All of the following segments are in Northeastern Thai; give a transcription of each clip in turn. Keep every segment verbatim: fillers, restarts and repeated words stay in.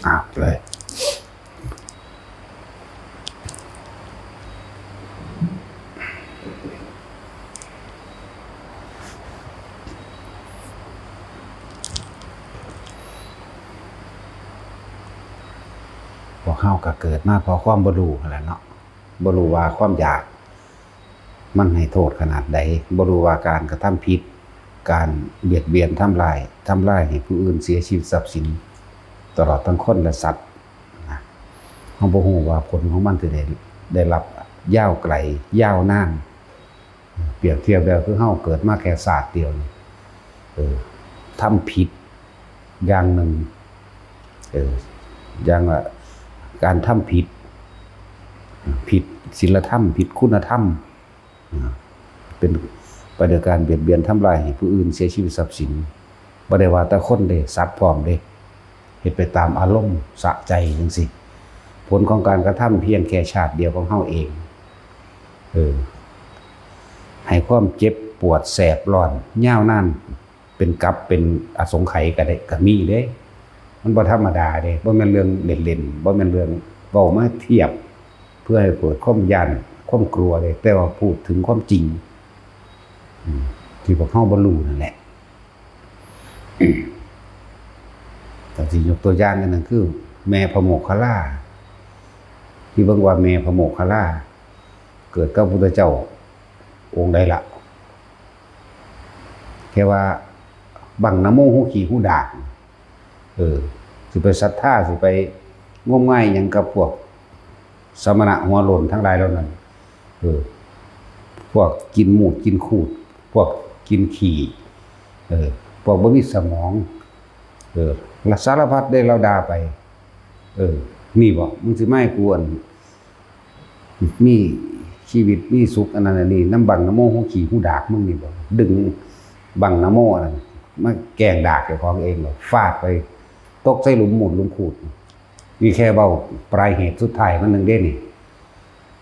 อ่ะเลย พวกเฮาก็เกิดมาเพราะความบ่รู้นั่นแหละเนาะ บ่รู้ว่าความอยากมันให้โทษขนาดใด บ่รู้ว่าการกระทำผิด การเบียดเบียนทำลาย ทำลายให้ผู้อื่นเสียชีวิตทรัพย์สิน ตลอดทั้งคนและสัตว์นะ เฮาบ่รู้ว่าผลของมันสิได้ ได้รับยาวไกล ยาวนาน เปรียบเทียบแล้วคือเฮาเกิดมาแค่ชาติเดียวนี่ เออ ทำผิดอย่างหนึ่ง เออ อย่างว่าการทำผิด ผิดศีลธรรม ผิดคุณธรรม อ่า เป็นไปโดยการเบียดเบียนทำลายให้ผู้อื่นเสียชีวิตทรัพย์สิน บ่ได้ว่าแต่คนเด้ สัตว์พร้อมเด้ เฮ็ดไปตามอารมณ์สะใจจั่งซี้ ผลของการกระทำเพียงแค่ชาติเดียวของเฮาเอง เออ ให้ความเจ็บปวดแสบร้อนยาวนาน เป็นกับเป็นอสงไขยก็ได้ ก็มีเด้ มันบ่ธรรมดาเด้ บ่แม่นเรื่องเล่นๆ บ่แม่นเรื่องเว้ามาเทียบ เพื่อให้เกิดความย้าน ความกลัวเด้ แต่ว่าพูดถึงความจริง อืม ที่พวกเฮาบ่รู้นั่นแหละ ก็สิยกตัวอย่างอันหนึ่งคือ แม่พระโมคคัลลา ที่เบิ่งว่าแม่พระโมคคัลลา เกิดกับพระพุทธเจ้าองค์ใดละ แค่ว่าบังนะโมฮูขี้ฮูดาก เออ สิไปศรัทธา สิไปงมงายหยังกับพวกสมณะหัวโล้นทั้งหลายเหล่านั้น เออ พวกกินมูตรกินคูด พวกกินขี้ เออ พวกบ่มีสมอง เออ และสารพัดได้เราด่าไป เออ นี่บ่ มึงสิมาให้กูอัน มีชีวิตมีสุขอันนั้นอันนี้ นำบังนะโมฮูขี้ฮูดากมึงนี่บ่ ดึงบังนะโมอันนั้นมาแกล้งดากเจ้าของเองบ่ ฟาดไป ตกใส่หลุมมูตรหลุมคูด นี่แค่เว้าปลายเหตุสุดท้ายมันหนึ่งเด้นี่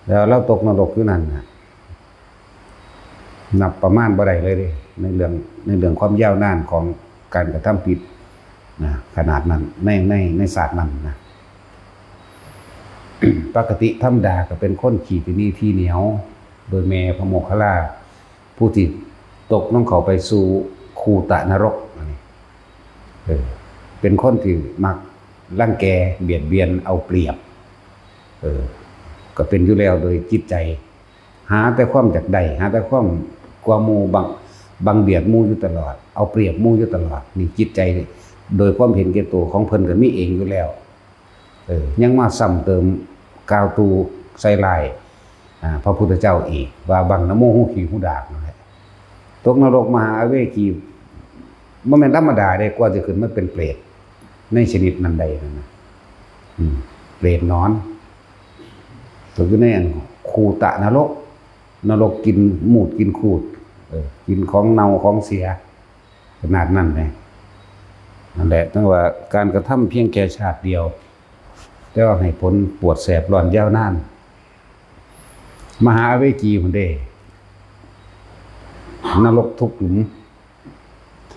แล้วเราตกนรกอยู่นั่นน่ะ นับประมาณบ่ได้เลยเด้ ในเรื่อง ในเรื่องความยาวนานของการกระทำผิดนะ ขนาดนั้น ใน ใน ในศาสตร์นั้นนะ ปกติธรรมดาก็เป็นคนขี้ตะหนี่ทีเหนียว โดยแม่พระโมคคัลลา ผู้ที่ตกลงเข้าไปสู่คูตะนรกอันนี้ เออ เป็นคนที่มักรังแกเบียดเบียนเอาเปรียบ เออ ก็เป็นอยู่แล้วโดยจิตใจ หาแต่ความอยากได้ หาแต่ความกว่าหมู่ บัง บังเบียดหมู่อยู่ตลอด เอาเปรียบหมู่อยู่ตลอด นี่จิตใจโดยความเห็นแก่ตัวของเพิ่นก็มีเองอยู่แล้ว เออ ยังมาซ้ำเติมกล่าวตู่ใส่ร้าย อ่า พระพุทธเจ้าอีก ว่าบังนะโมฮูขี้ฮูดากนั่นแหละ ตกนรกมหาอเวจี บ่แม่นธรรมดาเด้ กว่าจะขึ้นมาเป็นเปรตในชนิดนั้นได้นั่นนะ อืม เปรตหนอน ตกอยู่ในอันคูตะนรก นรกกินมูตรกินคูด เออ กินของเน่าของเสีย ขนาดนั้นเลย นั่นแหละ ตั้งว่าการกระทำเพียงแค่ชาติเดียว แต่ว่าให้ผลปวดแสบร้อนยาวนาน มหาอเวจีพุ้นเด้ นรกทุกหลุม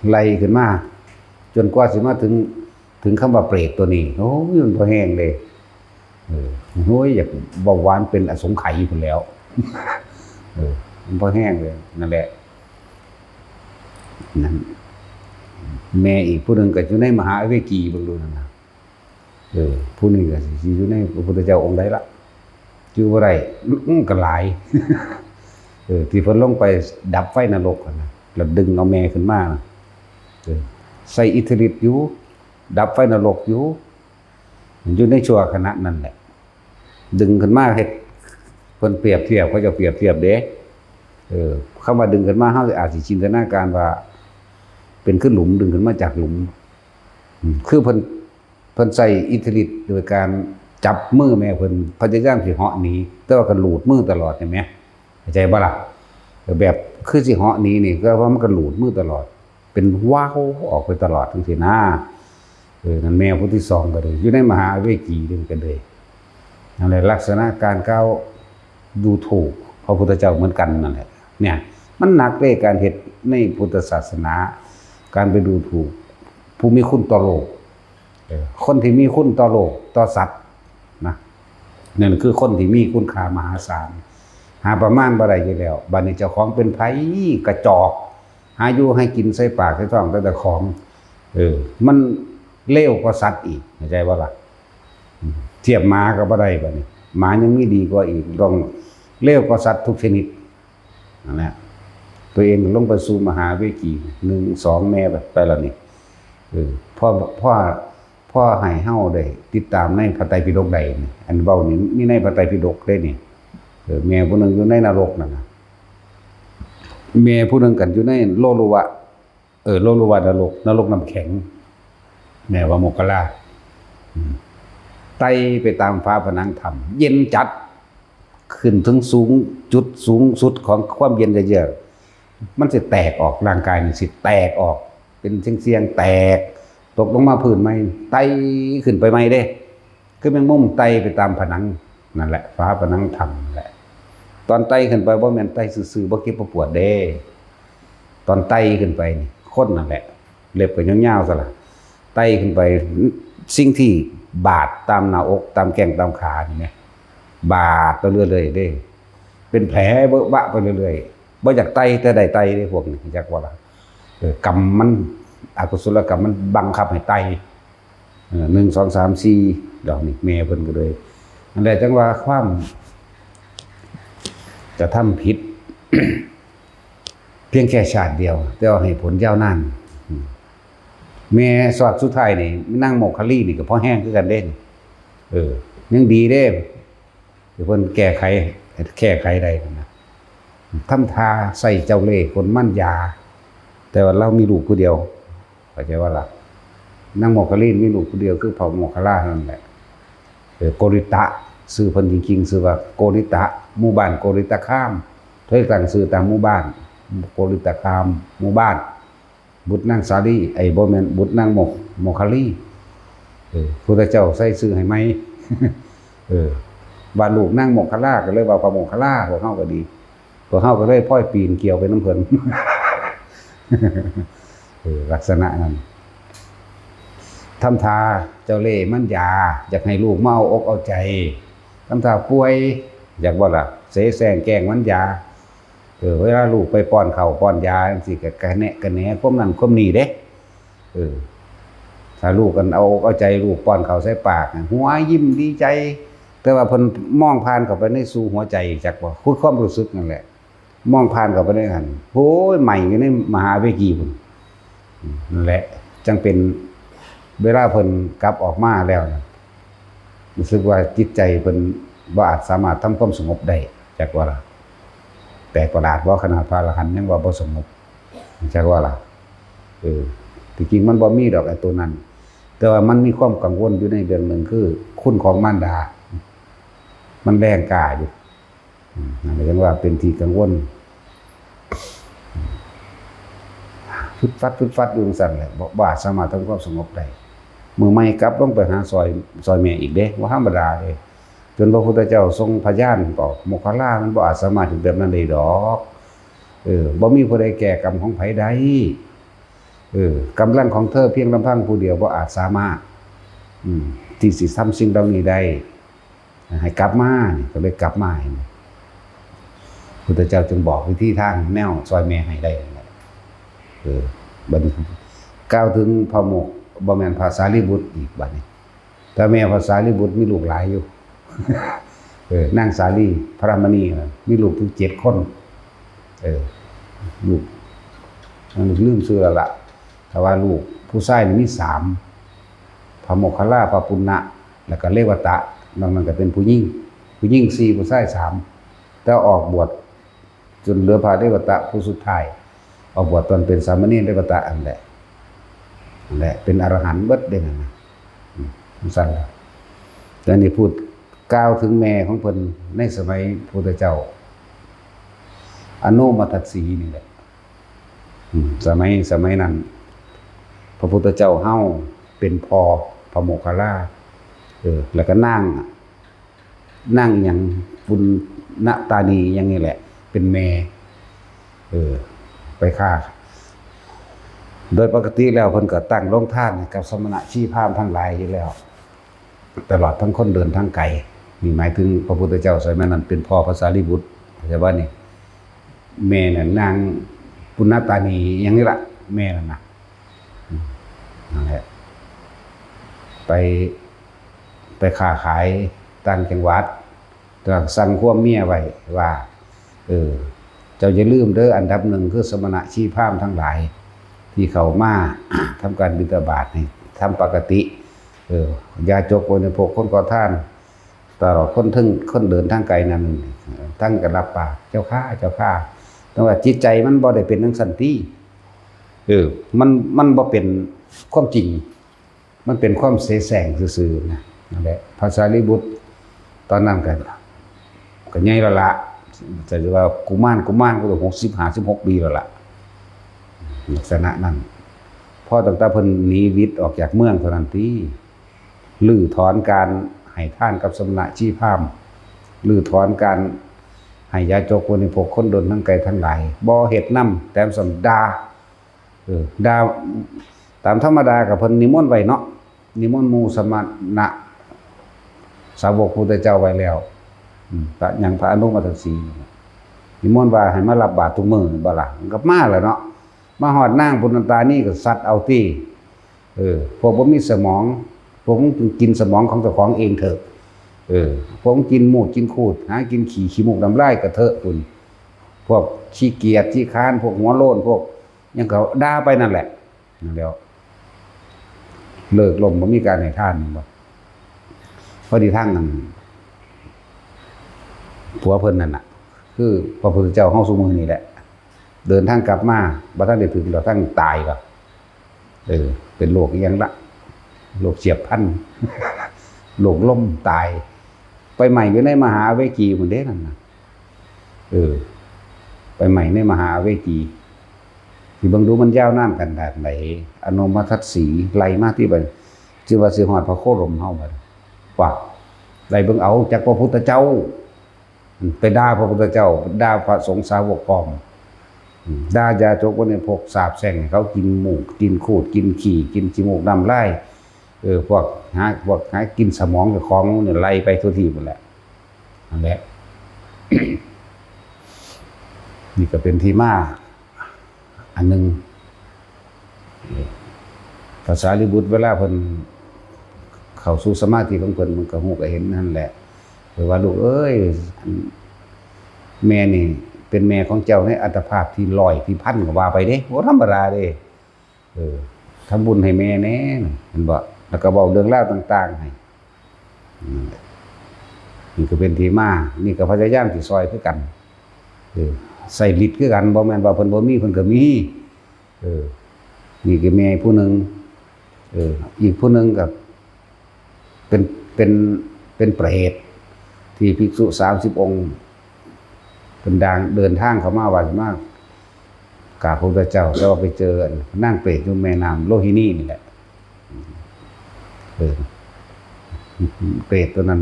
ไล่ขึ้นมา จนกว่าสิมาถึง ถึงคำว่าเปรตตัวนี้ โอ้ย มันพอแห้งเลย เออ โอ้ย อยากเบาหวานเป็นอสงไขยพุ้นแหล้ว เออ มันพอแห้งเลย นั่นแหละ นั่น แม่อีกผู้หนึ่งก็อยู่ในมหาอเวจี เบิ่งดูนั่นนะ เออ ผู้นี้ก็สิอยู่ในพระพุทธเจ้าองค์ใดละ จื่อบ่ได้ อื้อ ก็หลาย เออ ที่เพิ่นลงไปดับไฟนรกหั่นนะ แล้วดึงเอาแม่ขึ้นมานะ เออ ใส่อิทธิฤทธิ์อยู่ ดับไฟนรกอยู่ อยู่ในชั่วขณะนั้นแหละ ดึงขึ้นมาเฮ็ด เพิ่นเปรียบเทียบ เขาจะเปรียบเทียบเด้ เออ คำว่าดึงขึ้นมา เฮาอาจสิจินตนาการว่า เป็นคือหลุม ดึงขึ้นมาจากหลุม อืม คือเพิ่น เพิ่นใช้อิทธิฤทธิ์โดยการจับมือแม่เพิ่น พยายามสิเหาะหนี แต่ว่าก็หลูดมือตลอด เห็นไหม เข้าใจบ่ล่ะ แบบคือสิเหาะหนีนี่ ก็ว่ามันก็หลูดมือตลอด เป็นว้าวออกไปตลอดจังซี้นะ เออ นั่นแม่ผู้ที่สองก็เลย อยู่ในมหาอเวจีเด้ ก็เลย นั่นแหละ ลักษณะการกล่าวดูถูกพระพุทธเจ้าเหมือนกันนั่นแหละ เนี่ย มันหนักเด้ การเฮ็ดในพุทธศาสนา การไปดูถูกผู้มีคุณต่อโลก เออ ค คนที่มีคุณต่อโลกต่อสัตว์นะ นั่นคือคนที่มีคุณค่ามหาศาล หาประมาณบ่ได้อยู่แล้ว บัดนี้เจ้าของเป็นไผ กระจอก หาอยู่ให้กินใส่ปากใส่ท้องแต่เจ้าของ เออ มันเลวกว่าสัตว์อีก เข้าใจบ่ล่ะ อืม เทียบหมาก็บ่ได้บัดนี้ หมายังมีดีกว่าอีก ต้องเลวกว่าสัตว์ทุกชนิด นั่นแหละ ตัวเองลงไปสู่มหาเวจี หนึ่ง สอง แม่ไป ไปแล้วนี่ เออ พ่อ พ่อ พ่อให้เฮาได้ติดตามในพระไตรปิฎกใดนี่ อันเว้านี่มีในพระไตรปิฎกเด้นี่ เออ แม่ผู้หนึ่งอยู่ในนรกนั่นน่ะ แม่ผู้หนึ่งกันอยู่ในโลลุวะ เออ โลลุวะนรก นรกน้ำแข็ง แม่ว่าโมคคัลลา อืม ไต่ไปตามฝาผนังถ้ำ เย็นจัด ขึ้นถึงสูง จุดสูงสุดของความเย็นเยือก มันสิแตกออก ร่างกายนี่สิแตกออก เป็นเสี้ยงๆ แตก ตกลงมาพื้นใหม่ ไต่ขึ้นไปใหม่เด้ คือแมงมุมไต่ไปตามผนังนั่นแหละ ฝาผนังถ้ำนั่นแหละ ตอนไต่ขึ้นไปบ่แม่นไต่ซื่อๆ บ่เจ็บบ่ปวดเด้ ตอนไต่ขึ้นไปนี่ คนนั่นแหละ เล็บก็ยาวๆ ซะล่ะ ไต่ขึ้นไป สิ่งที่บาดตามหน้าอก ตามแข้ง ตามขานี่นะ บาดไปเรื่อยๆ เด้ เป็นแผลเบอะบะไปเรื่อยๆ บ่อยากไต่แต่ได้ไต่เด้พวกนี้ จักว่าล่ะ เออ กรรมมัน อกุศลกรรมมันบังคับให้ไต่ เออ หนึ่ง สอง สาม สี่ ดอกนี่ แม่เพิ่นก็เลย นั่นแหละ จังว่าความกระทำผิด เพียงแค่ชาติเดียว แต่ว่าให้ผลยาวนาน อืม แม่สอดสุดท้ายนี่ นางโมคคัลลีนี่ก็พอแฮงคือกันเด้นี่ เออ ยังดีเด้ ที่เพิ่นแก้ไข แก้ไขได้นั่นนะ ทำท่าใส่เจ้าเล่ห์คนมั่นยา แต่ว่าลาวมีลูกผู้เดียว เข้าใจบ่ล่ะ นางโมคคัลลีมีลูกผู้เดียวคือพระโมคคัลลานั่นแหละ เออ โกริตะ ชื่อเพิ่นจริงๆ ชื่อว่าโกริตะ หมู่บ้านโกริตะคาม เพิ่นตั้งชื่อตามหมู่บ้าน โกริตะคาม หมู่บ้าน บุตรนางสาลี ไอ้ บ่แม่น บุตรนางโม โมคคัลลี เออ พุทธเจ้าใส่ชื่อให้ใหม่ เออ ว่าลูกนางโมคคัลลา ก็เลยว่าพระโมคคัลลา พวกเฮาก็ดี พวกเฮาก็เลยพลอยปีนเกี่ยวไปนำเพิ่น เออ ลักษณะนั้น ทำท่าเจ้าเล่ห์มั่นยา อยากให้ลูกมาเอาอกเอาใจ ทำท่าป่วย อยากบ่ล่ะ เสแสร้งแกล้งมั่นยา เออ เวลาลูกไปป้อนข้าวป้อนยาจังซี้ก็กะแนะกะแหนความนั้นความนี้เด้ เออ ถ้าลูกกันเอาอกเอาใจลูกป้อนข้าวใส่ปากน่ะ หัวยิ้มดีใจ แต่ว่าเพิ่นมองผ่านเข้าไปในสู่หัวใจจักบ่ คือความรู้สึกนั่นแหละ มองผ่านเข้าไปในหั้น โอ้ย ไหม้อยู่ในมหาเวจีพุ้น นั่นแหละ จังเป็นเวลาเพิ่นกลับออกมาแล้วนะ รู้สึกว่าจิตใจเพิ่นบ่อาจสามารถทำความสงบได้ จักว่าล่ะ แปลกประหลาดบ่ ขนาดพระอรหันต์ยังว่าบ่สงบ จักว่าล่ะ เออ ที่จริงมันบ่มีดอกไอ้ตัวนั้น แต่ว่ามันมีความกังวลอยู่ในเรื่องหนึ่ง คือคุณของมารดา มันแรงกล้าอยู่ อืม นั่นก็ยังว่าเป็นที่กังวล ฟึดฟัด ฟึดฟัดอยู่จั่งซั้นแหละ บ่ บ่อาจสามารถทำความสงบได้ มื้อใหม่กลับลงไปหาซอย ซอยแม่อีกเด้ บ่ธรรมดาเด้ จนพระพุทธเจ้าทรงพยานบอก โมคคัลลามันบ่อาจสามารถเฮ็ดแบบนั้นได้ดอก เออ บ่มีผู้ใดแก้กรรมของไผได้ เออ กำลังของเธอเพียงลำพังผู้เดียวบ่อาจสามารถ อืม ที่สิทำสิ่งเหล่านี้ได้ ให้กลับมานี่ ก็เลยกลับมา เห็นบ่ พุทธเจ้าจึงบอกวิธีทางแนวซอยแม่ให้ได้นั่นแหละ เออ บัดนี้กล่าวถึงพระโมก บ่แม่น พระสารีบุตรอีกบัดนี้ แต่แม่พระสารีบุตรมีลูกหลายอยู่ เออ นางสาลีพระมณีน่ะ มีลูกถึงเจ็ดคน เออ ลูก มันลืมชื่อแล้วล่ะ แต่ว่าลูกผู้ชายนี่มีสาม พระโมคคัลลา พระปุณณะ แล้วก็เรวตะ นอกนั้นก็เป็นผู้หญิง ผู้หญิงสี่ ผู้ชายสาม แต่ออกบวชจนเหลือพระเรวตะผู้สุดท้าย ออกบวชตอนเป็นสามเณรเรวตะนั่นแหละ นั่นแหละ เป็นอรหันต์เบิดเด้นั่นน่ะ อืม จั่งซั้นล่ะ แต่นี่พูดกล่าวถึงแม่ของเพิ่นในสมัยพุทธเจ้า อโนมทัสสีนี่แหละ อืม สมัย สมัยนั้น พระพุทธเจ้าเฮาเป็นพ่อพระโมคคัลลา เออ แล้วก็นาง นางหยัง ปุณณตานีหยังนี่แหละ เป็นแม่ เออ ไปฆ่า โดยปกติแล้วเพิ่นก็ตั้งโรงทานให้กับสมณะชีพราหมณ์ทั้งหลายอยู่แล้ว ตลอดทั้งคนเดินทางไกล นี่หมายถึงพระพุทธเจ้าสมัยนั้นเป็นพ่อพระสารีบุตร เข้าใจบ่นี่ แม่น่ะนางปุณณตานีอย่างนี้ล่ะ แม่นั่นน่ะ อืม นั่นแหละ ไป ไปค้าขายต่างจังหวัด แต่สั่งความเมียไว้ว่า เออ เจ้าอย่าลืมเด้อ อันดับหนึ่งคือสมณะชีพราหมณ์ทั้งหลาย ที่เขามา ทำการบิณฑบาตนี่ทำปกติ เออ ยาจกบริโภคคนขอทาน ตลอดคนถึงคนเดินทางไกลนั้น ทั้งก็รับปาก เจ้าข้า เจ้าข้า แต่ว่าจิตใจมันบ่ได้เป็นจั่งซั้นติ เออ มัน มันบ่เป็นความจริง มันเป็นความเสแสร้งซื่อๆ นะ นั่นแหละ พระสารีบุตร ตอนนั้นก็ ก็ใหญ่แล้วละ แต่ว่ากุมาร กุมารก็หกสิบ ห้าสิบหก ปีแล้วละ ลักษณะนั้น พอตั้งแต่เพิ่นหนีวิตออกจากเมืองเท่านั้นติ รื้อถอนการให้ทานกับสมณะชีพราหมณ์ รื้อถอนการให้ยาจกบริโภคคนเดินทางไกลทั้งหลาย บ่เฮ็ดนำ แต่ส่ำด่า เออ ด่า ตามธรรมดาก็เพิ่นนิมนต์ไว้เนาะ นิมนต์หมู่สมณะสาวกพุทธเจ้าไว้แล้ว อืม พระ หยัง พระอนุมัตตสี นิมนต์ว่าให้มารับบาตรทุกมื้อบ่ล่ะ มันก็มาแหละเนาะ มาฮอดนางปุณณตานีก็ซัดเอาติ เออ พวกบ่มีสมอง พวกมึงกินสมองของเจ้าของเองเถอะ เออ พวกมึงกินมูดกินคูด หากินขี้ ขี้มูกน้ำลายกระเทอะพุ้น พวกขี้เกียจขี้คร้าน พวกหัวโล้น พวกหยังก็ด่าไปนั่นแหละ นั่นแหล้ว เลิกล้มบ่มีการให้ทาน แม่นบ่ พอดีทางนั้น ผัวเพิ่นนั่นน่ะ คือพระพุทธเจ้าเฮาซุมื้อนี้แหละ เดินทางกลับมา บ่ทันได้ถึงดอก ทางตายก็ เออ เป็นโรคอิหยังละ โรคเฉียบพลัน โรคลมตาย ไปไหม้อยู่ในมหาอเวจีพุ้นเด้นั่นน่ะ เออ ไปไหม้ในมหาอเวจี สิเบิ่งดูมันยาวนานขนาดไหน อนุมัตตสีไล่มาที่บัด สิว่าสิฮอดพระโคดมเฮาบัด ว่า ไล่เบิ่งเอา จักพระพุทธเจ้า ไปด่าพระพุทธเจ้า ด่าพระสงฆ์สาวกพร้อม ด่ายาจกบริโภค สาปแช่งให้เขากินมูก กินคูด กินขี้ กินขี้มูกน้ำลาย เออ พวกหา พวกหากินสมองเจ้าของเนี่ย ไล่ไปทั่วทีหมดแหละ นั่นแหละ นี่ก็เป็นที่มา อันหนึ่ง พระสารีบุตรเวลาเพิ่นเข้าสู่สมาธิของเพิ่น มันก็ฮู้ก็เห็นนั่นแหละ เพิ่นว่า "ลูกเอ้ย อัน แม่นี่เป็นแม่ของเจ้าในอัตภาพที่ร้อยที่พันก็ว่าไปเด้ บ่ธรรมดาเด้ เออ ทำบุญให้แม่แหน่" เห็นบ่ แล้วก็เว้าเรื่องราวต่างๆ ให้ นั่นแหละ นี่ก็เป็นที่มา นี่ก็พยายามสิซอยคือกัน เออ ใช้ฤทธิ์คือกัน บ่แม่นว่าเพิ่นบ่มี เพิ่นก็มี เออ นี่ก็แม่ผู้หนึ่ง เออ อีกผู้หนึ่งก็เป็น เป็น เป็นเปรต ที่ภิกษุสามสิบองค์ เป็นดาง เดินทางเข้ามาว่าสิมากราบพระพุทธเจ้า แต่ว่าไปเจออันนางเปรตอยู่แม่น้ำโลหินีนี่แหละ เออ เปรตตัวนั้น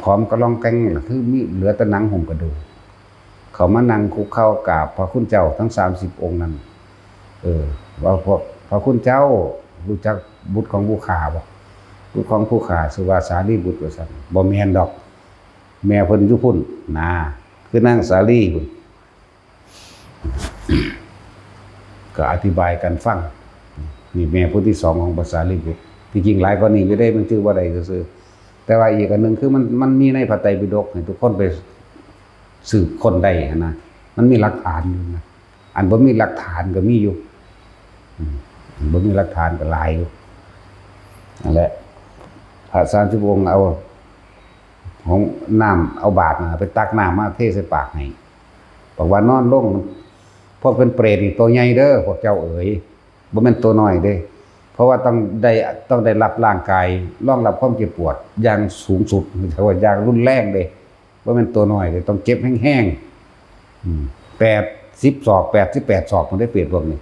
ผอมกะล่องแกงล่ะ คือมีเหลือแต่หนังหุ้มกระดูก เขามานั่งคุกเข่ากราบพระคุณเจ้าทั้งสามสิบองค์นั้น เออ ว่าพวกพระคุณเจ้ารู้จักบุตรของผู้ข้าบ่ บุตรของผู้ข้าชื่อว่าสารีบุตรว่าซั่น บ่แม่นดอก แม่เพิ่นอยู่พุ้น นะ คือนางสาลีพุ้น ก็อธิบายกันฟัง นี่แม่ผู้ที่สองของพระสารีบุตร ที่จริงหลายกว่านี้อยู่เด้ มันชื่อว่าใดซื่อๆ แต่ว่าอีกอันหนึ่งคือมัน มันมีในพระไตรปิฎกให้ทุกคนไปสืบค้นได้หั้นนะ มันมีหลักฐานอยู่นะ อันบ่มีหลักฐานก็มีอยู่ อืม อันบ่มีหลักฐานก็หลายอยู่ นั่นแหละ พระสามสิบองค์เอาของน้ำ เอาบาตรน่ะไปตักน้ำมาเทใส่ปากให้ บอกว่านอนลง พวกเป็นเปรตนี่ตัวใหญ่เด้อ พวกเจ้าเอ๋ย บ่แม่นตัวน้อยเด้ เพราะว่าต้องได้ ต้องได้รับร่างกายรองรับความเจ็บปวดอย่างสูงสุด เรียกว่าอย่างรุนแรงเด้ บ่แม่นตัวน้อยเด้ ต้องเจ็บแฮงๆ อืม แปดสิบศอก แปดสิบแปดศอก มันได้เปรตพวกนี้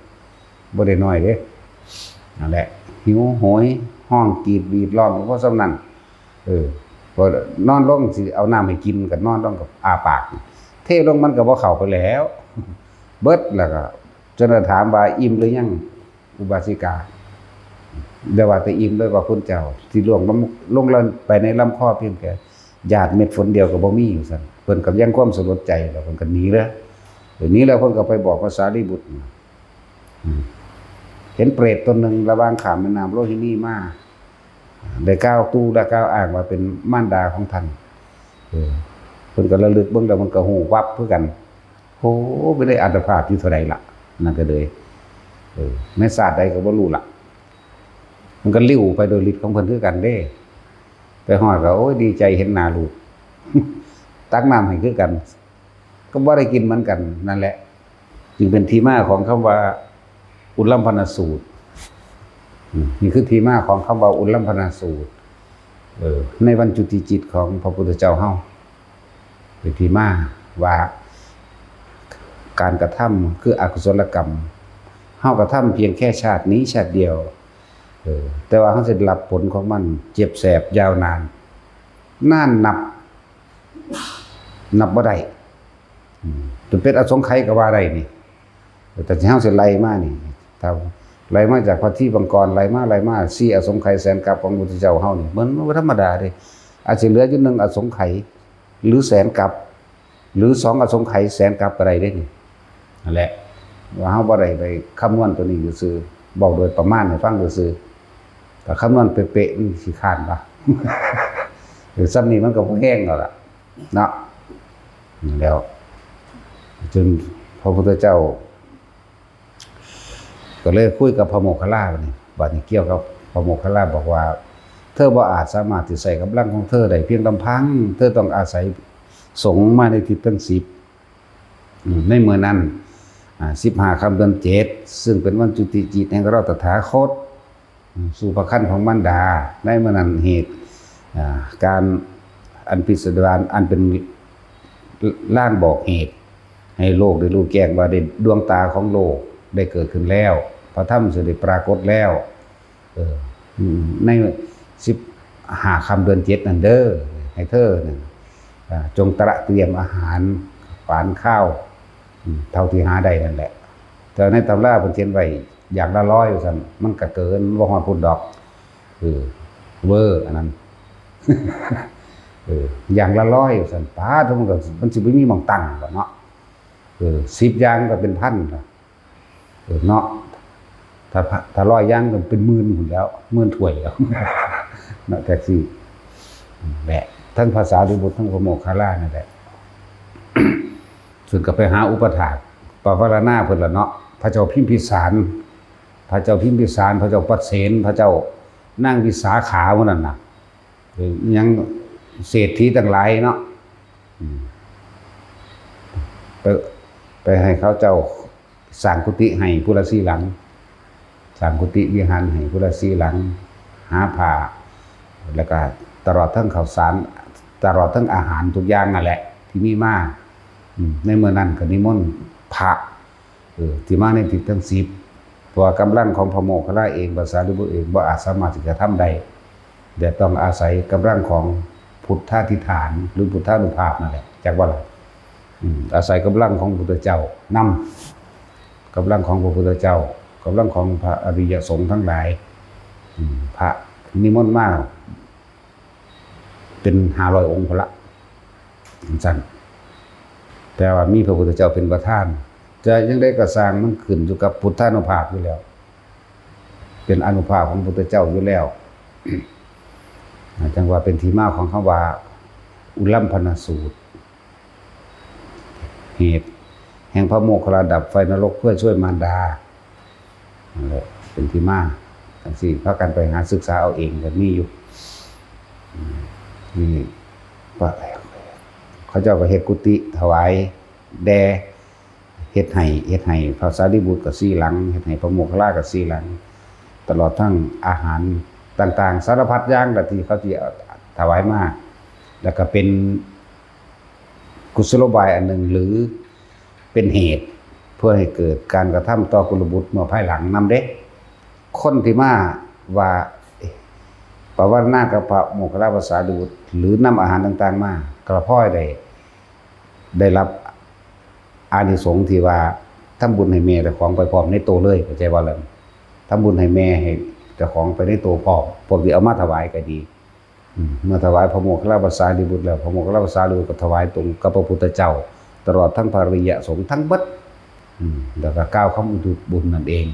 บ่ได้น้อยเด้ นั่นแหละ หิวโหย ฮ้องกรีดหวีดร้อง เพราะส่ำนั้น เออ พอนอนลงสิเอาน้ำให้กิน ก็นอนลงกับอ้าปาก เทลงมันก็บ่เข้าไปแล้ว เบิดแล้วก็ จนถามว่าอิ่มหรือยัง อุบาสิกา ได้ว่าแต่อิ่มเลยว่าคุณเจ้า ที่ล่วงลงลงไปในลำคอเพียงแค่หยาดเม็ดฝนเดียวก็บ่มีอยู่ซั่น เพิ่นก็ยังความสลดใจแล้วเพิ่นก็หนีเลย หนีแล้วเพิ่นก็ไปบอกพระสารีบุตร อืม เห็นเปรตตนหนึ่งระหว่างข้ามแม่น้ำโลหินีมา ได้กล่าวตู่และกล่าวอ้างว่าเป็นมารดาของท่าน เออ เพิ่นก็ระลึกเบิ่งแล้วมันก็ฮู้วับคือกัน โอ้ ไปได้อัตภาพอยู่เท่าใดล่ะ นั่นก็เลย เออ ในชาติใดก็บ่รู้ล่ะ มันก็ลิ้วไปโดยฤทธิ์ของเพิ่นคือกันเด้ ไปฮอดก็ โอ้ย ดีใจเห็นหน้าลูก ตักน้ำให้คือกัน ก็บ่ได้กินเหมือนกัน นั่นแหละ จึงเป็นที่มาของคำว่า อุลลัมพนสูตร อืม นี่คือที่มาของคำว่า อุลลัมพนสูตร เออ ในวันจุติจิตของพระพุทธเจ้าเฮา เป็นที่มาว่า การกระทำคืออกุศลกรรม เฮากระทำเพียงแค่ชาตินี้ชาติเดียว เออ แต่ว่าเฮาสิได้รับผลของมันเจ็บแสบยาวนาน นานนับ นับบ่ได้ อืม จนเป็นอสงไขยก็ว่าได้นี่ แต่ที่เฮาสิไล่มานี่ ถ้าไล่มาจากพระทีปังกร ไล่มา ไล่มา สี่อสงไขยแสนกัปของพระพุทธเจ้าเฮานี่ มันบ่ธรรมดาเด้ อาจสิเหลืออยู่หนึ่งอสงไขย หรือแสนกัป หรือสองอสงไขยแสนกัปก็ได้เด้นี่ นั่นแหละ ว่าเฮาบ่ได้ไปคำนวณตัวนี้ซื่อๆ บอกโดยประมาณให้ฟังซื่อๆ แต่คำนวณเป๊ะๆ มันขี้คร้านปะ หรือซ้ำนี่มันก็บ่แฮงแล้วล่ะ เนาะ แล้ว จนพระพุทธเจ้า ก็เลยคุยกับพระโมคคัลลานี่ บัดนี้เกี่ยวกับพระโมคคัลลาบอกว่า เธอบ่อาจสามารถที่ใช้กำลังของเธอได้เพียงลำพัง เธอต้องอาศัยสงฆ์มาในทิศทั้งสิบ อืม ในเมื่อนั้น อ่า สิบห้าค่ำเดือนเจ็ด ซึ่งเป็นวันจุติจิตแห่งเราตถาคต อืม สู่พระครรภ์ของมารดา ในเมื่อนั้นเหตุ อ่า การอันพิสดาร อันเป็นลางบอกเหตุ ให้โลกได้รู้แจ้งว่าได้ดวงตาของโลกได้เกิดขึ้นแล้ว พระธรรมสิได้ปรากฏแล้ว เออ อืม ในสิบห้าค่ำเดือนเจ็ดนั่นเด้อ ให้เธอนั่น อ่า จงตระเตรียมอาหารฝานข้าว อืม เท่าที่หาได้นั่นแหละ แต่ในตำราเพิ่นเขียนไว้อย่างละร้อยว่าซั่น มันก็เกิน บ่ฮอดพุ้นดอก เออ เวอร์อันนั้น เออ อย่างละร้อยว่าซั่น ป๊าด มันก็ มันสิบ่มีหม่องตั้งดอกเนาะ เออ สิบอย่างก็เป็นพันล่ะ เออ เนาะ ถ้า ถ้าร้อยอย่างก็เป็นหมื่นพุ้นแล้ว หมื่นถ้วยแล้ว เนาะ แท็กซี่ แหละ ทั้งพระสารีบุตร ทั้งพระโมคคัลลานั่นแหละ ซึ่งก็ไปหาอุปถากปวารณาเพิ่นล่ะเนาะ พระเจ้าพิมพิสาร พระเจ้าพิมพิสาร พระเจ้าปัสเสน พระเจ้านางวิสาขาหมู่นั้นน่ะ เออ ยังเศรษฐีทั้งหลายเนาะ อืม ไป ไปให้เขาเจ้าสร้างกุฏิให้ผู้ละสี่หลัง สร้างกุฏิวิหารให้ผู้ละสี่หลัง หาผ้า แล้วก็ตลอดทั้งข้าวสาร ตลอดทั้งอาหารทุกอย่างนั่นแหละ ที่มีมา อืม ในเมื่อนั้นก็นิมนต์พระ เออ ที่มาในทิศทั้งสิบ เพราะว่ากำลังของพระโมคคัลลาเอง พระสารีบุตรเอง บ่อาจสามารถที่จะทำได้ แต่ต้องอาศัยกำลังของพุทธาธิฐาน หรือพุทธานุภาพนั่นแหละ จักว่าล่ะ อืม อาศัยกำลังของพระพุทธเจ้านำ กำลังของพระพุทธเจ้า กำลังของพระอริยสงฆ์ทั้งหลาย อืม พระนิมนต์มา เป็นห้าร้อยองค์พุ้นละ จั่งซั้น แต่ว่ามีพระพุทธเจ้าเป็นประธาน จะจั่งใดก็ซ่าง มันขึ้นอยู่กับพุทธานุภาพอยู่แล้ว เป็นอานุภาพของพระพุทธเจ้าอยู่แล้ว จั่งว่าเป็นที่มาของคำว่า อุลลัมพนสูตร เหตุแห่งพระโมคคัลลาดับไฟนรกเพื่อช่วยมารดา นั่นแหละ เป็นที่มา จั่งซี้ พากันไปหาศึกษาเอาเองก็มีอยู่ อืม นี่ พระ เขาเจ้าก็เฮ็ดกุฏิถวายแด่ เฮ็ดให้ เฮ็ดให้พระสารีบุตรก็สี่หลัง เฮ็ดให้พระโมคคัลลาก็สี่หลัง ตลอดทั้งอาหารต่างๆ สารพัดอย่างละที่เขาสิถวายมา แล้วก็เป็น กุศโลบายอันหนึ่ง หรือเป็นเหตุเพื่อให้เกิดการกระทำต่อกุลบุตรเมื่อภายหลังนำเด้ คนที่มาว่าปวารณากับพระโมคคัลลาภาษาลิบุตร หรือนำอาหารต่างๆมา กระพ้อยได้ ได้รับอานิสงส์ที่ว่า ทำบุญให้แม่เจ้าของไปพร้อมในโตเลย เข้าใจบ่ล่ะ ทำบุญให้แม่ให้เจ้าของไปในโตพร้อม พวกที่เอามาถวายก็ดี อืม เมื่อถวายพระโมคคัลลาภาษาลีบุตรแล้ว พระโมคคัลลาภาษาลีบุตรก็ถวายตรงกับพระพุทธเจ้า ตลอดทั้งพระอริยสงฆ์ทั้งเบิด อืม แล้วก็กล่าวคำอุทิศบุญนั่นเอง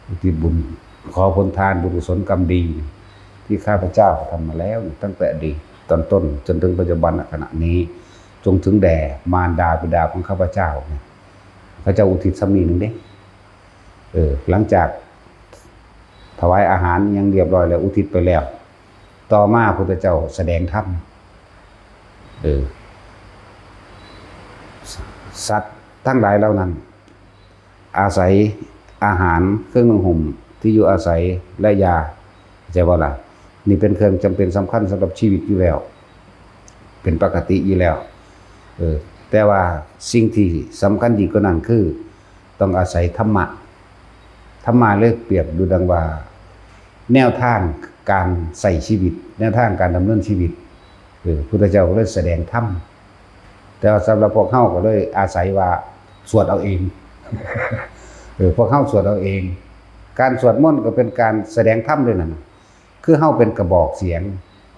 อุทิศบุญ ขอผลทานบุญกุศลกรรมดี ที่ข้าพเจ้าทำมาแล้วตั้งแต่อดีตตอนต้นจนถึงปัจจุบันขณะนี้ จงถึงแด่มารดาบิดาของข้าพเจ้าเนี่ย เขาเจ้าอุทิศซ้ำนี้หนึ่งเด้ เออ หลังจากถวายอาหารอย่างเรียบร้อยแล้ว อุทิศไปแล้ว ต่อมาพุทธเจ้าแสดงธรรม เออ สัตว์ทั้งหลายเหล่านั้น อาศัยอาหาร เครื่องนุ่งห่ม ที่อยู่อาศัย และยา เข้าใจบ่ล่ะ นี่เป็นเครื่องจำเป็นสำคัญสำหรับชีวิตอยู่แล้ว เป็นปกติอยู่แล้ว เออ แต่ว่าสิ่งที่สำคัญยิ่งกว่านั้นคือ ต้องอาศัยธรรมะ ธรรมะเลยเปรียบดูดังว่า แนวทางการใช้ชีวิต แนวทางการดำเนินชีวิต เออ พุทธเจ้าก็เลยแสดงธรรม แต่ว่าสำหรับพวกเฮาก็เลยอาศัยว่าสวดเอาเอง เออ พวกเฮาสวดเอาเอง การสวดมนต์ก็เป็นการแสดงธรรมด้วยนั่นน่ะ คือเฮาเป็นกระบอกเสียง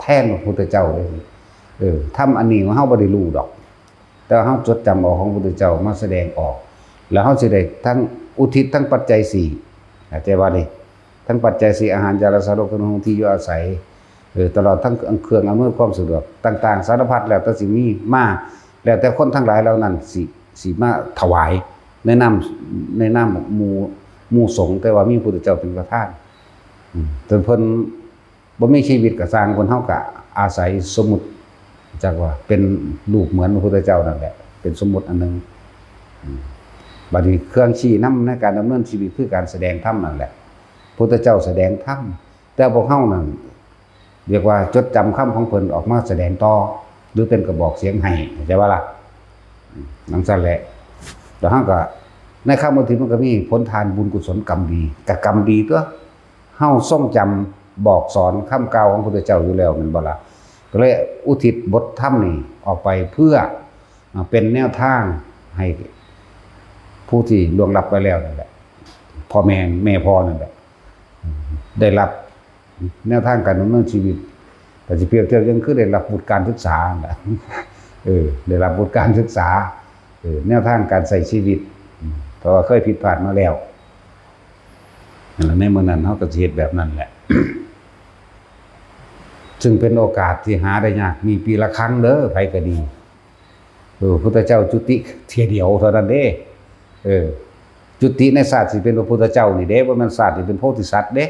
แทนพระพุทธเจ้าเลย เออ ธรรมอันนี้เฮาบ่ได้รู้ดอก แต่ว่าเฮาจดจำเอาของพระพุทธเจ้ามาแสดงออก แล้วเฮาสิได้ทั้งอุทิศทั้งปัจจัยสี่ เข้าใจบ่นี่ ทั้งปัจจัยสี่ อาหาร ยารักษาโรค เครื่องนุ่งห่ม ที่อยู่อาศัย เออ ตลอดทั้งเครื่องอำนวยความสะดวกต่างๆ สารพัด แล้วแต่สิมีมา แล้วแต่คนทั้งหลายเหล่านั้นสิ สิมาถวายในนาม ในนามหมู่ หมู่สงฆ์ แต่ว่ามีพระพุทธเจ้าเป็นประธาน อืม จนเพิ่นบ่มีชีวิตก็ซ่าง คนเฮาก็อาศัยสมมุติ จักว่าเป็นรูปเหมือนพระพุทธเจ้านั่นแหละ เป็นสมมุติอันหนึ่ง อืม บัดนี้เครื่องชี้นำในการดำเนินชีวิตคือการแสดงธรรมนั่นแหละ พุทธเจ้าแสดงธรรม แต่พวกเฮานั่น เรียกว่าจดจำคำของเพิ่นออกมาแสดงต่อ หรือเป็นกระบอกเสียงให้ เข้าใจบ่ล่ะ อืม จั่งซั้นแหละ แล้วเฮาก็ ในคำอุทิศมันก็มีผลทานบุญกุศลกรรมดี ก็กรรมดีตั๊ว เฮาทรงจำบอกสอนคำกล่าวของพระพุทธเจ้าอยู่แล้วแม่นบ่ล่ะ ก็เลยอุทิศบทธรรมนี่ออกไปเพื่อ อ่า เป็นแนวทางให้ผู้ที่ล่วงลับไปแล้วนั่นแหละ พ่อแม่ แม่พ่อนั่นแหละ ได้รับแนวทางการดำเนินชีวิต แต่สิเปรียบเทียบยังคือได้รับวุฒิการศึกษานั่นแหละ เออ ได้รับวุฒิการศึกษา เออ แนวทางการใช้ชีวิต อืม เพราะว่าเคยผิดพลาดมาแล้ว นั่นแหละ ในมื้อนั้นเฮาก็สิเฮ็ดแบบนั้นแหละ ซึ่งเป็นโอกาสที่หาได้ยาก มีปีละครั้งเด้อ ไผก็ดี เออ พุทธเจ้าจุติเทื่อเดียวเท่านั้นเด้ เออ จุติในชาติที่เป็นพระพุทธเจ้านี่เด้ บ่แม่นชาติที่เป็นโพธิสัตว์เด้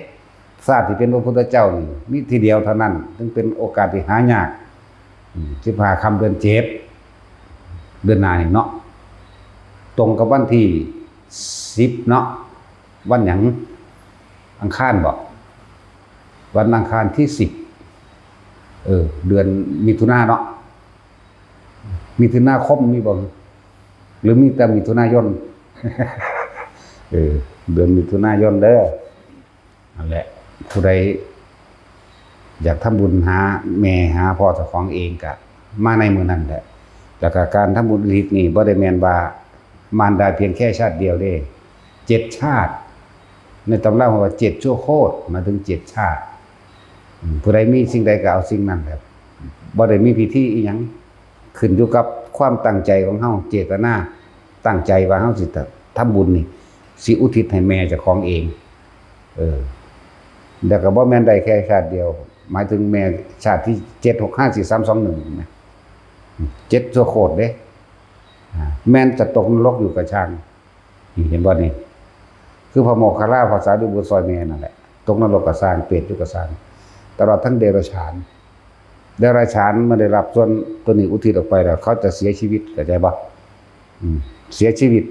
ชาติที่เป็นพระพุทธเจ้านี่มีทีเดียวเท่านั้น จึงเป็นโอกาสที่หายาก อืม สิบห้าค่ำเดือนเจ็ด เดือนหน้านี่เนาะ ตรงกับวันที่สิบเนาะ วันหยัง อังคารบ่ วันอังคารที่สิบ เออ เดือนมิถุนาเนาะ มิถุนาคมมีบ่ หรือมีแต่มิถุนายน เออ เดือนมิถุนายนเด้อ นั่นแหละ ผู้ใดอยากทำบุญหาแม่หาพ่อเจ้าของเองก็มาในมื้อนั้นแหละ แล้วก็การทำบุญอุทิศนี่บ่ได้แม่นว่ามารดาเพียงแค่ชาติเดียวเด้ เจ็ดชาติ ในตำราว่าเจ็ดชั่วโคตร หมายถึงเจ็ดชาติ อืม ผู้ใดมีสิ่งใดก็เอาสิ่งนั้นแหละ บ่ได้มีพิธีอิหยัง ขึ้นอยู่กับความตั้งใจของเฮา เจตนา ตั้งใจว่าเฮาสิทำบุญนี่ สิอุทิศให้แม่เจ้าของเอง เออ แล้วก็บ่แม่นได้แค่ชาติเดียว หมายถึงแม่ชาติที่เจ็ดหกห้าสี่สามสองหนึ่งนะ เจ็ดชั่วโคตรเด้ อ่า แม่นจะตกนรกอยู่กะซ่าง นี่เห็นบ่นี่ คือพระโมคคัลลาภาษาลีบุตรซอยแม่นั่นแหละ ตกนรกกะซ่าง เปรตอยู่กะซ่าง ตลอดทั้งเดรัจฉาน เดรัจฉานเมื่อได้รับส่วนตัวนี้อุทิศออกไปแล้ว เขาจะเสียชีวิต เข้าใจบ่ อืม เสียชีวิต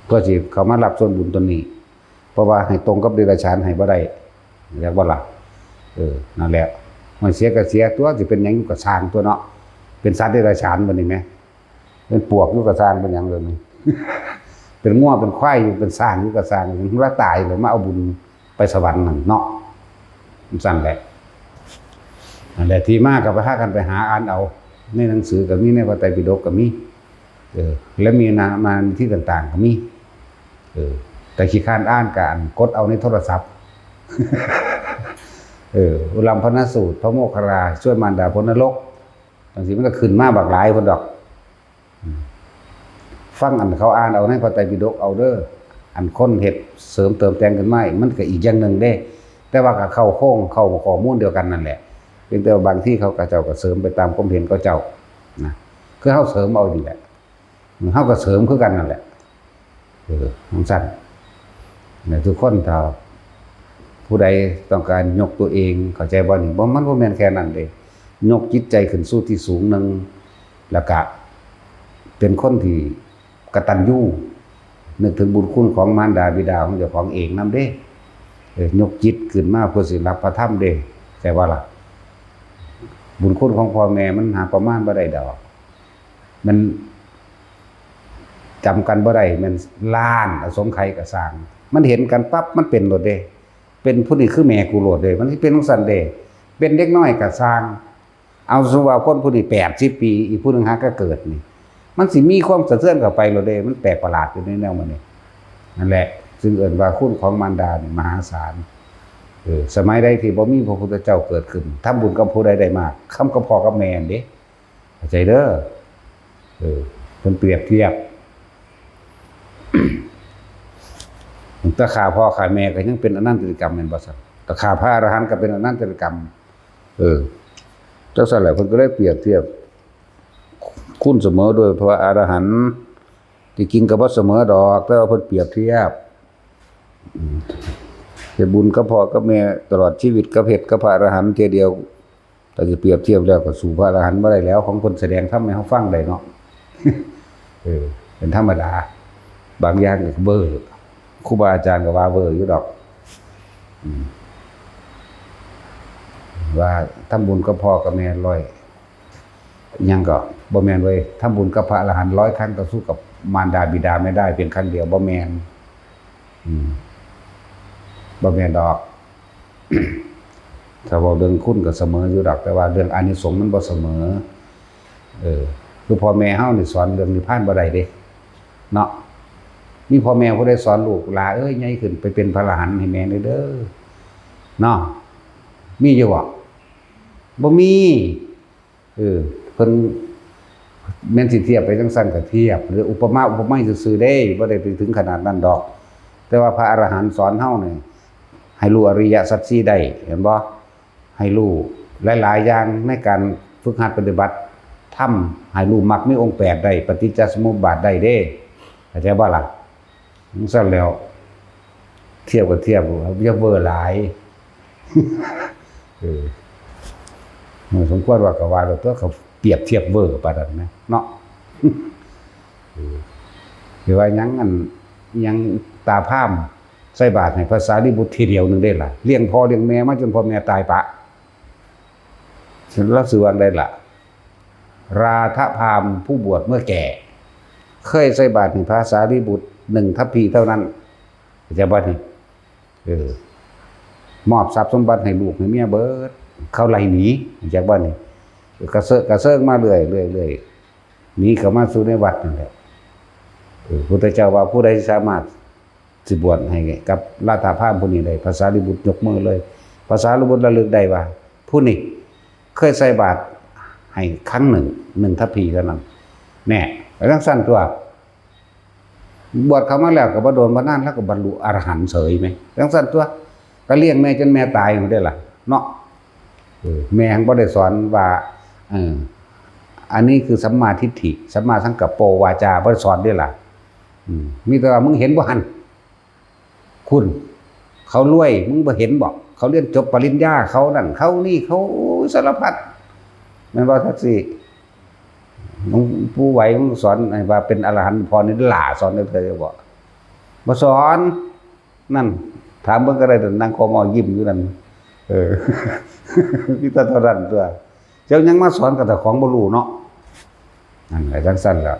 เพื่อสิเข้ามารับส่วนบุญตัวนี้ เพราะว่าให้ตรงกับเดรัจฉานให้บ่ได้ เรียกว่าล่ะ เออ นั่นแหละ มันเสียก็เสียตั๊ว สิเป็นหยังอยู่กะซ่างตั๊วเนาะ เป็นสัตว์เดรัจฉานบัดนี้แหม เป็นปวกอยู่กะซ่าง เป็นหยังเลยนี่ เป็นงัวเป็นควายอยู่ เป็นช้างอยู่กะซ่าง มันละตายเลย มาเอาบุญไปสวรรค์นั่นเนาะ มันซั่นแหละ นั่นแหละ ที่มาก็ไปหากันไปหาอ่านเอา ในหนังสือก็มี ในพระไตรปิฎกก็มี เออ และมีนา มาในที่ต่างๆก็มี เออ แต่ขี้คร้านอ่านก็อ่านกดเอาในโทรศัพท์ เออ อุลัมพนสูตร พระโมคคัลลา ช่วยมารดาพ้นนรก จังซี่มันก็ขึ้นมาบักหลายพุ้นดอก อืม ฟังอันเขาอ่านเอาในพระไตรปิฎกเอาเด้อ อันคนเฮ็ดเสริมเติมแต่งขึ้นมาอีก มันก็อีกอย่างหนึ่งเด้ แต่ว่าก็เข้าโครง เข้าข้อมูลเดียวกันนั่นแหละ เพียงแต่ว่าบางทีเขาก็เจ้าก็เสริมไปตามความเห็นเขาเจ้า นะ คือเฮาเสริมเอานี่แหละ เฮาก็เสริมคือกันนั่นแหละ เออ จังซั่น เนี่ย ทุกคนถ้าผู้ใดต้องการยกตัวเอง เข้าใจบ่นี่ บ่ มันบ่แม่นแค่นั้นเด้ ยกจิตใจขึ้นสู่ที่สูงหนึ่ง แล้วก็เป็นคนที่กตัญญู นึกถึงบุญคุณของมารดาบิดาของเจ้าของเองนำเด้ เออ ยกจิตขึ้นมาเพื่อสิรับพระธรรมเด้ เข้าใจบ่ล่ะ บุญคุณของพ่อแม่มันหาประมาณบ่ได้ดอก มันจำกันบ่ได้ แม่นล้านอสงไขยก็ซ่าง มันเห็นกันปั๊บ มันเป็นโลดเด้ เป็นผู้นี้คือแม่กูโลดเด้ มันสิเป็นจังซั่นเด้ เป็นเด็กน้อยก็ซ่าง เอาสมมุติว่าคนผู้นี้แปดสิบปี อีกผู้หนึ่งหาก็เกิดนี่ มันสิมีความสะเทือนเข้าไปโลดเด้ มันแปลกประหลาดอยู่ในแนวมันนี่ นั่นแหละ จึงเอิ้นว่าคุณของมารดานี่มหาศาล เออ สมัยใดที่บ่มีพระพุทธเจ้าเกิดขึ้น ทำบุญกับผู้ใดได้มาก ทำกับพ่อกับแม่นั่นเด้ เข้าใจเด้อ เออ เพิ่นเปรียบเทียบ ถ้าฆ่าพ่อฆ่าแม่ก็ยังเป็นอนันตริยกรรมแม่นบ่ซั่น ถ้าฆ่าพระอรหันต์ก็เป็นอนันตริยกรรม เออ จังซั่นแหละ เพิ่นก็เลยเปรียบเทียบ คุณเสมอโดยพระอรหันต์ ที่จริงก็บ่เสมอดอก แต่ว่าเพิ่นเปรียบเทียบ อืม เฮ็ดบุญกับพ่อกับแม่ตลอดชีวิต กับเฮ็ดกับพระอรหันต์เทื่อเดียว ถ้าสิเปรียบเทียบแล้วก็สู้พระอรหันต์บ่ได้แล้ว ของเพิ่นแสดงธรรมให้เฮาฟังได้เนาะ เออ เป็นธรรมดา บางอย่างก็เวอร์ ครูบาอาจารย์ก็ว่าเวอร์อยู่ดอก อืม ว่าทำบุญกับพ่อกับแม่ร้อย หยังก็บ่แม่นเว้ย ทำบุญกับพระอรหันต์ร้อยครั้งก็สู้กับมารดาบิดาไม่ได้เพียงครั้งเดียว บ่แม่น อืม บ่แม่นดอก ถ้าเว้าเรื่องคุณก็เสมออยู่ดอก แต่ว่าเรื่องอานิสงส์มันบ่เสมอ เออ คือพ่อแม่เฮานี่สอนเรื่องนิพพานบ่ได้เด้ เนาะ มีพ่อแม่ผู้ใดสอนลูก "หล่าเอ้ย ใหญ่ขึ้นไปเป็นพระอรหันต์ให้แม่แหน่เด้อ" เนาะ มีอยู่บ่ บ่มี เออ เพิ่นแม่นสิเทียบไปจังซั่นก็เทียบ หรืออุปมาอุปไมยซื่อๆเด้ บ่ได้ไปถึงขนาดนั้นดอก แต่ว่าพระอรหันต์สอนเฮานี่ ให้รู้อริยสัจสี่ได้ เห็นบ่ ให้รู้หลายๆอย่างในการฝึกหัดปฏิบัติธรรม ให้รู้มรรคมีองค์แปดได้ ปฏิจจสมุปบาทได้เด้ เข้าใจบ่ล่ะ? จั่งซั้นแหล้ว เทียบก็เทียบ อย่าเวอร์หลาย เออ มันสมควรว่าก็ว่าโลดตั่ว เขาเปรียบเทียบเวอร์ปานนั้นนะ เนาะ เออ สิว่าหยัง อัน หยัง ตาพราหมณ์ใส่บาตรให้พระสารีบุตรทีเดียวหนึ่งได้ล่ะ เลี้ยงพ่อเลี้ยงแม่มาจนพ่อแม่ตายปะ ลาวสิว่าจั่งใดล่ะ ราธพราหมณ์ผู้บวชเมื่อแก่ เคยใส่บาตรให้พระสารีบุตรหนึ่งทัพพีเท่านั้น เข้าใจบ่นี่ เออ มอบทรัพย์สมบัติให้ลูกให้เมียเบิด เขาไล่หนี เข้าใจบ่นี่ กระเซาะกระเซิงมาเรื่อย เรื่อย เรื่อย หนีเข้ามาสู่ในวัดนั่นแหละ เออ พุทธเจ้าว่าผู้ใดสามารถสิบวชให้กับราธพราหมณ์ผู้นี้ได้ พระสารีบุตรยกมือเลย พระสารีบุตรระลึกได้ว่า ผู้นี้เคยใส่บาตรให้ครั้งหนึ่ง หนึ่งทัพพีเท่านั้น แน่ ไปจั่งซั้นตั่ว บวชเข้ามาแล้วก็บ่โดนบ่นานแล้วก็บรรลุอรหันต์เฉยแหม จั่งซั้นตั่ว ก็เลี้ยงแม่จนแม่ตายพู้นเด้ล่ะ เนาะ เออ แม่หั้นบ่ได้สอนว่า เออ อันนี้คือสัมมาทิฏฐิ สัมมาสังกัปโปวาจา บ่ได้สอนเด้ล่ะ อืม มีแต่ว่ามึงเห็นบ่หั่น คุณ เขารวย มึงบ่เห็นบ่ เขาเรียนจบปริญญา เขานั่น เขานี่ เขา โอ้ย สารพัด แม่นบ่ จั่งซี้ หลวงปู่ไหว มึงสอนให้ว่าเป็นอรหันต์ พ่อนี่หล่า สอนได้เด้อบ่ บ่สอน นั่น ถามเบิ่งก็ได้ นั่งคอมอยิ้มอยู่นั่น เออ มีแต่เท่านั้นตั่ว เจ้ายังมาสอนกับเจ้าของบ่รู้เนาะ นั่นแหละ จั่งซั้นแหละ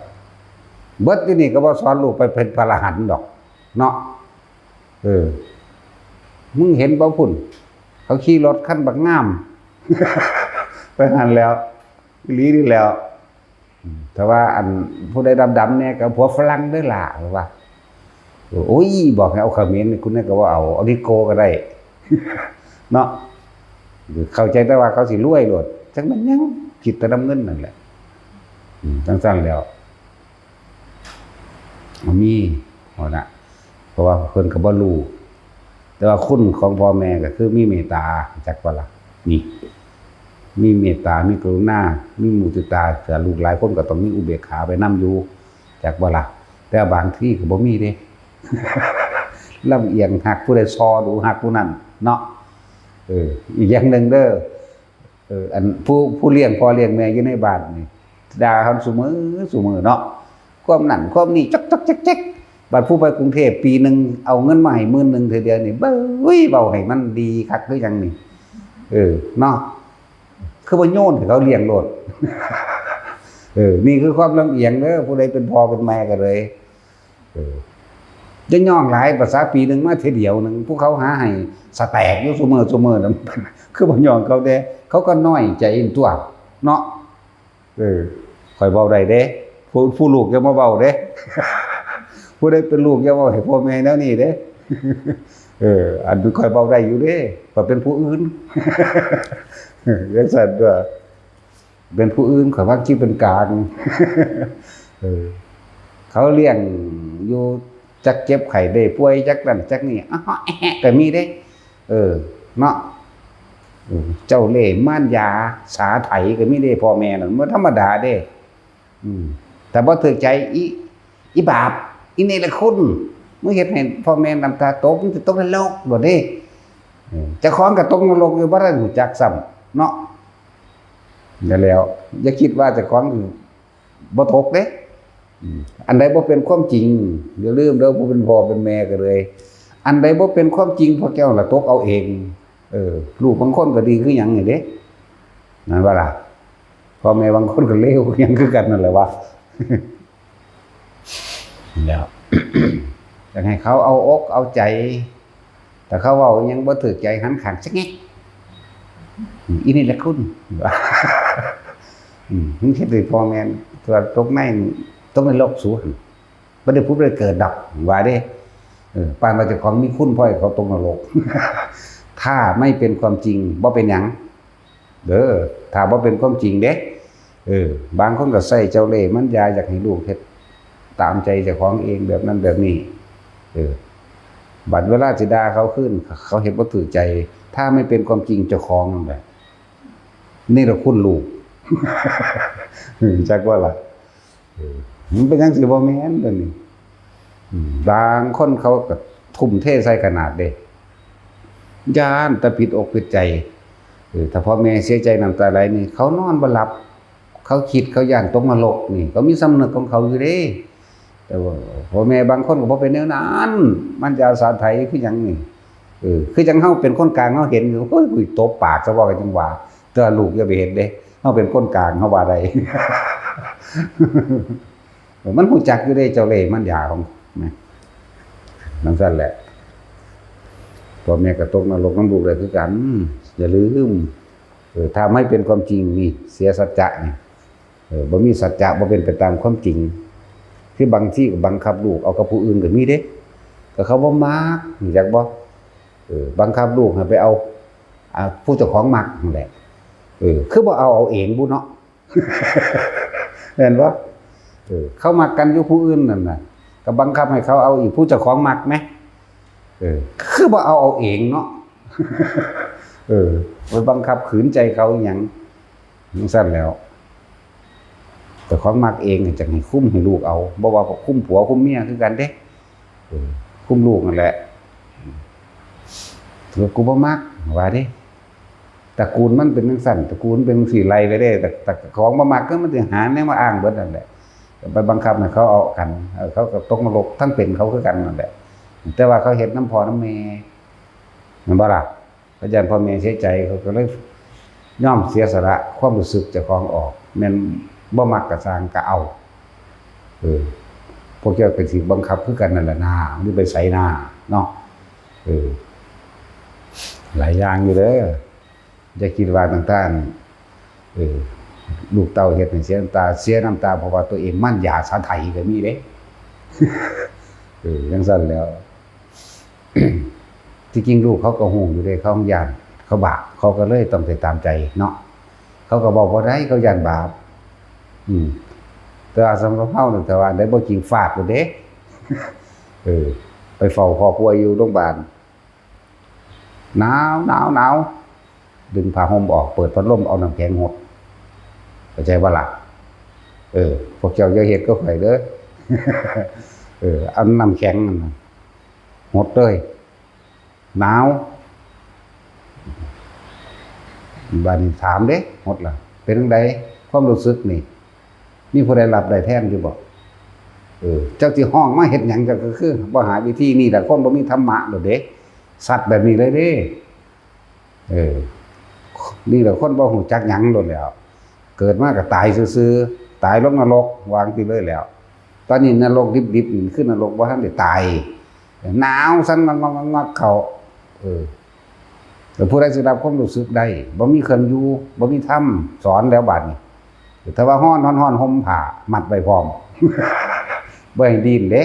เบิดอยู่นี่ก็บ่สอนลูกไปเป็นพระอรหันต์ดอก เนาะ เออ มึงเห็นบ่พุ้น เขาขี่รถคันบักงาม ไปหั่นแหล้ว อีหลีนี่แหล้ว แต่ว่าอันผู้ใดดำๆเนี่ยก็ผัวฝรั่งเด้อล่ะ ว่า โอ้ย บอกให้เอาเขมรนี่คุณเนี่ยก็ว่าเอา เอานิโก้ก็ได้ เนาะ เข้าใจแต่ว่าเขาสิรวยโลด จักแม่นหยัง คิดแต่นำเงินนั่นแหละ อืม จังซั่นแล้ว มี เอานะ เพราะว่าเพิ่นก็บ่รู้ แต่ว่าคุณของพ่อแม่ก็คือมีเมตตา จักบ่ล่ะ นี่ มีเมตตา มีกรุณา มีมุทิตา แต่ลูกหลายคนก็ต้องมีอุเบกขาไปนำอยู่ จักบ่ล่ะ แต่บางทีก็บ่มีเด้ ลำเอียง ฮักผู้ใดซอดู ฮักผู้นั้น เนาะ เออ อีกอย่างหนึ่งเด้อ เออ อันผู้ ผู้เลี้ยงพ่อเลี้ยงแม่อยู่ในบ้านนี่ ด่าเขาซุมื้อซุมื้อเนาะ ความนั่นความนี่ จ๊อกจ๊อกแจ๊กแจ๊ก บัดผู้ไปกรุงเทพฯ ปีหนึ่งเอาเงินมาให้หมื่นหนึ่งเทื่อเดียวนี่ เบ้ย เว้าให้มันดีคักคือหยังนี่ เออ เนาะ คือบ่โยนให้เขาเลี้ยงโลด เออ นี่คือความลำเอียงเด้อ ผู้ใดเป็นพ่อเป็นแม่ก็เลย เออ จะย่องหลาย ภาษาปีหนึ่งมาเทื่อเดียวหนึ่ง ผู้เขาหาให้สแต็กอยู่ซุมื้อซุมื้อนั่น คือบ่ย่องเขาแด่ เขาก็น้อยใจตัว เนาะ เออ ข้อยเว้าได้เด้ ผู้ ผู้ลูกอย่ามาเว้าเด้ ผู้ใดเป็นลูกอย่าเว้าให้พ่อแม่แนวนี้เด้ เออ อันข้อยเว้าได้อยู่เด้ ข้อยเป็นผู้อื่น จังซั่นตัว เป็นผู้อื่น ข้อยวางจิตเป็นกลาง เออ เขาเลี้ยงอยู่ จักเจ็บไข้ได้ป่วย จักนั่นจักนี่ อ้าว แอะ ก็มีเด้ เออ เนาะ เออ เจ้าเล่ห์มารยาสาไถก็มีเด้ พ่อแม่นั่น บ่ธรรมดาเด้ อืม แต่บ่ถืกใจ อี อีบาป อีเนรคุณ มึงเฮ็ดให้พ่อแม่น้ำตาตก มึงสิตกนรกโลดเด้ เออ เจ้าของก็ตกนรกอยู่ บ่ทันรู้จักซ้ำ เนาะ นั่นแหล้ว อย่าคิดว่าเจ้าของบ่ตกเด้ อืม อันใดบ่เป็นความจริง อย่าลืมเด้อ ผู้เป็นพ่อเป็นแม่ก็เลย อันใดบ่เป็นความจริง พวกเจ้าล่ะตกเอาเอง เออ ลูกบางคนก็ดีคือหยังนี่เด้ นั่นว่าล่ะ พ่อแม่บางคนก็เลวคือหยังคือกันนั่นแหละวะ แล้ว อยากให้เขาเอาอกเอาใจ แต่เขาเว้าหยังบ่ถืกใจ หันข้างจักแงก อีนี่แหละคุณ อืม มึงเฮ็ดให้พ่อแม่ตัวตกใน ตกนรกสูหั่น บ่ได้ผุดบ่ได้เกิดดอก ว่าเด้ เออ ปานว่าเจ้าของมีคุณ พอให้เขาตกนรก ถ้าไม่เป็นความจริง บ่เป็นหยัง เด้อ ถ้าบ่เป็นความจริงเด้ เออ บางคนก็ใช้เจ้าเล่ห์มารยา อยากให้ลูกเฮ็ดตามใจเจ้าของเอง แบบนั้นแบบนี้ เออ บัดเวลาสิด่าเขาคืน เขาเฮ็ดบ่ถืกใจ ถ้าไม่เป็นความจริงเจ้าของนั่นแหละ เนรคุณลูก จักว่าล่ะ เออ มันเป็นจั่งซี้บ่แม่นเด้อนี่ อืม บางคนเขาก็ทุ่มเทใส่ขนาดเด้ ย้านแต่ผิดอกผิดใจ เออ ถ้าพ่อแม่เสียใจน้ำตาไหลนี่ เขานอนบ่หลับ เขาคิด เขาย้านตกนรกนี่ เขามีสำนึกของเขาอยู่เด้ แต่ว่าพ่อแม่บางคนก็บ่เป็นแนวนั้น มันจะอาสาไถคือหยังนี่ เออ คือจั่งเฮาเป็นคนกลาง เฮาเห็นอยู่ โอ้ย กูตบปากซะบ่ ก็จั่งว่า แต่ว่าลูกอย่าไปเฮ็ดเด้ เฮาเป็นคนกลาง เฮาว่าได้ มันรู้จักอยู่เด้ เจ้าเล่ห์มารยาของ นะ นั่นซั่นแหละ พ่อแม่ก็ตกนรกนำลูกได้คือกัน อย่าลืม เออ ถ้าไม่เป็นความจริงนี่ เสียสัจจะนี่ เออ บ่มีสัจจะ บ่เป็นไปตามความจริง คือบางทีก็บังคับลูกเอากับผู้อื่นก็มีเด้ ก็เขาบ่มัก รู้จักบ่ เออ บังคับลูกให้ไปเอา อ่า ผู้เจ้าของมักนั่นแหละ เออ คือบ่เอาเอาเองบุเนาะ แม่นบ่ เออ เขามักกันอยู่ผู้อื่นนั่นน่ะ ก็บังคับให้เขาเอาอีกผู้เจ้าของมักแหม เออ คือบ่เอาเอาเองเนาะ เออ ไปบังคับขืนใจเขาอีหยัง จั่งซั่นแหล้ว เจ้าของมักเองจั่งให้คุมให้ลูกเอา บ่ว่าคุมผัวคุมเมียคือกันเด้ เออ คุมลูกนั่นแหละ แล้วกูบ่มัก ว่าเด้ ตระกูลมันเป็นจั่งซั่น ตระกูลเป็นจั่งซี้ ไล่ไปเด้ แต่ แต่ของบ่มักก็มันสิหาแนวมาอ้างเบิดนั่นแหละ ไปบังคับให้เขาเอากัน เออ เขาก็ตกนรกทั้งเป็นเขาคือกันนั่นแหละ แต่ว่าเขาเฮ็ดนำพ่อนำแม่ แม่นบ่ล่ะ เขาย้านพ่อแม่เสียใจ เขาก็เลยยอมเสียสละความรู้สึกเจ้าของออก แม่นบ่มักก็ซ่างก็เอา เออ พวกเจ้าก็สิบังคับคือกันนั่นแหละนา หรือไปไสนา เนาะ เออ หลายอย่างอยู่เด้อ อย่าคิดว่าต่างๆ เออ ลูกเต้าเฮ็ดให้เสียน้ำตา เสียน้ำตาเพราะว่าตัวเองหมั้นยาสาไถก็มีเด้ เออ จั่งซั้นแหล้ว ที่จริงลูกเขาก็ฮู้อยู่เด้ เขาย้าน เขาบาป เขาก็เลยต้องไปตามใจเนาะ เขาก็เว้าบ่ได้ เขาย้านบาป อืม แต่ว่าสำหรับเฮานี่ ถ้าว่าได้บ่จริงฟาดโลดเด้ เออ ไปเฝ้าพ่อป่วยอยู่โรงบาล หนาว หนาว หนาว ดึงผ้าห่มออก เปิดพัดลม เอาน้ำแข็งหด เข้าใจบ่ล่ะ เออ พวกเจ้าอย่าเฮ็ดกับข้อยเด้อ เออ เอาน้ำแข็งนั่นน่ะหดเลย หนาว บาดนี้ถามเด้ หดล่ะ เป็นจั่งใด ความรู้สึกนี่ มีผู้ใดรับได้แทนอยู่บ่ เออ เจ้าสิฮ้องมาเฮ็ดหยัง เจ้าก็คือบ่หาวิธี นี่แหละคนบ่มีธรรมะโลดเด้ สัตว์แบบนี้เลยเด้ เออ นี่แหละคนบ่ฮู้จักหยังโลดแหล้ว เกิดมาก็ตายซื่อๆ ตายลงนรก ว่าจั่งซี้เลยแหล้ว ตอนนี้นรกดิบๆ นี่คือนรกบ่ทันได้ตาย หนาวสั่นงอกๆๆๆ เข้า เออ แล้วผู้ใดสิรับความรู้สึกได้ บ่มีเครื่องอยู่ บ่มีธรรมสอนแล้วบาดนี้ ถ้าว่าฮ้อน ฮ้อน ฮ้อน ห่มผ้ามัดไว้พร้อม บ่ให้ดิ้นเด้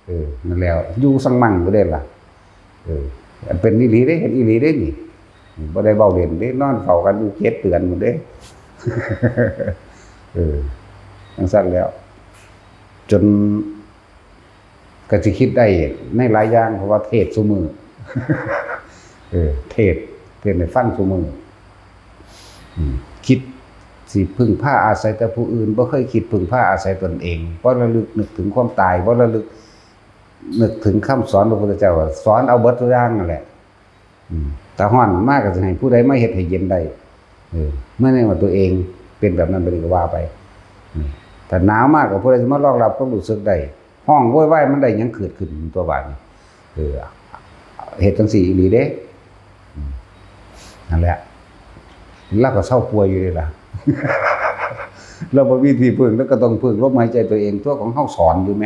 เออ นั่นแหล้ว อยู่ซังมั่งอยู่เด้ล่ะ เออ เป็นอีหลีเด้ เฮ็ดอีหลีเด้นี่ บ่ได้เว้าเล่นเด้ นอนเฝ้ากันอยู่เจ็ดเดือนพู้นเด้ เออ จั่งซั้นแหล้ว จน ก็สิคิดได้ในหลายอย่าง เพราะว่าเทศน์ซุมื้อ เออ เทศน์ เทศน์ให้ฟังซุมื้อ อืม คิดสิพึ่งพาอาศัยแต่ผู้อื่น บ่เคยคิดพึ่งพาอาศัยตนเอง บ่ระลึกนึกถึงความตาย บ่ระลึกนึกถึงคำสอนพระพุทธเจ้า สอนเอาเบิดทุกอย่างนั่นแหละ อืม ถ้าฮ้อนมากก็สิให้ผู้ใดมาเฮ็ดให้เย็นได้ เออ เมื่อในว่าตัวเองเป็นแบบนั้นไปนี่ก็ว่าไป อืม ถ้าหนาวมากก็ผู้ใดสิมารองรับความรู้สึกได้ ฮ้องโวยวายมันได้หยังเกิดขึ้นตัวบาดนี้ เออ เฮ็ดจั่งซี้อีหลีเด้ อืม นั่นแหละ ลาวก็เซาป่วยอยู่เด้ล่ะ ลาวบ่มีที่พึ่ง ลาวก็ต้องพึ่งลมหายใจตัวเอง ตัวของเฮาสอนอยู่แหม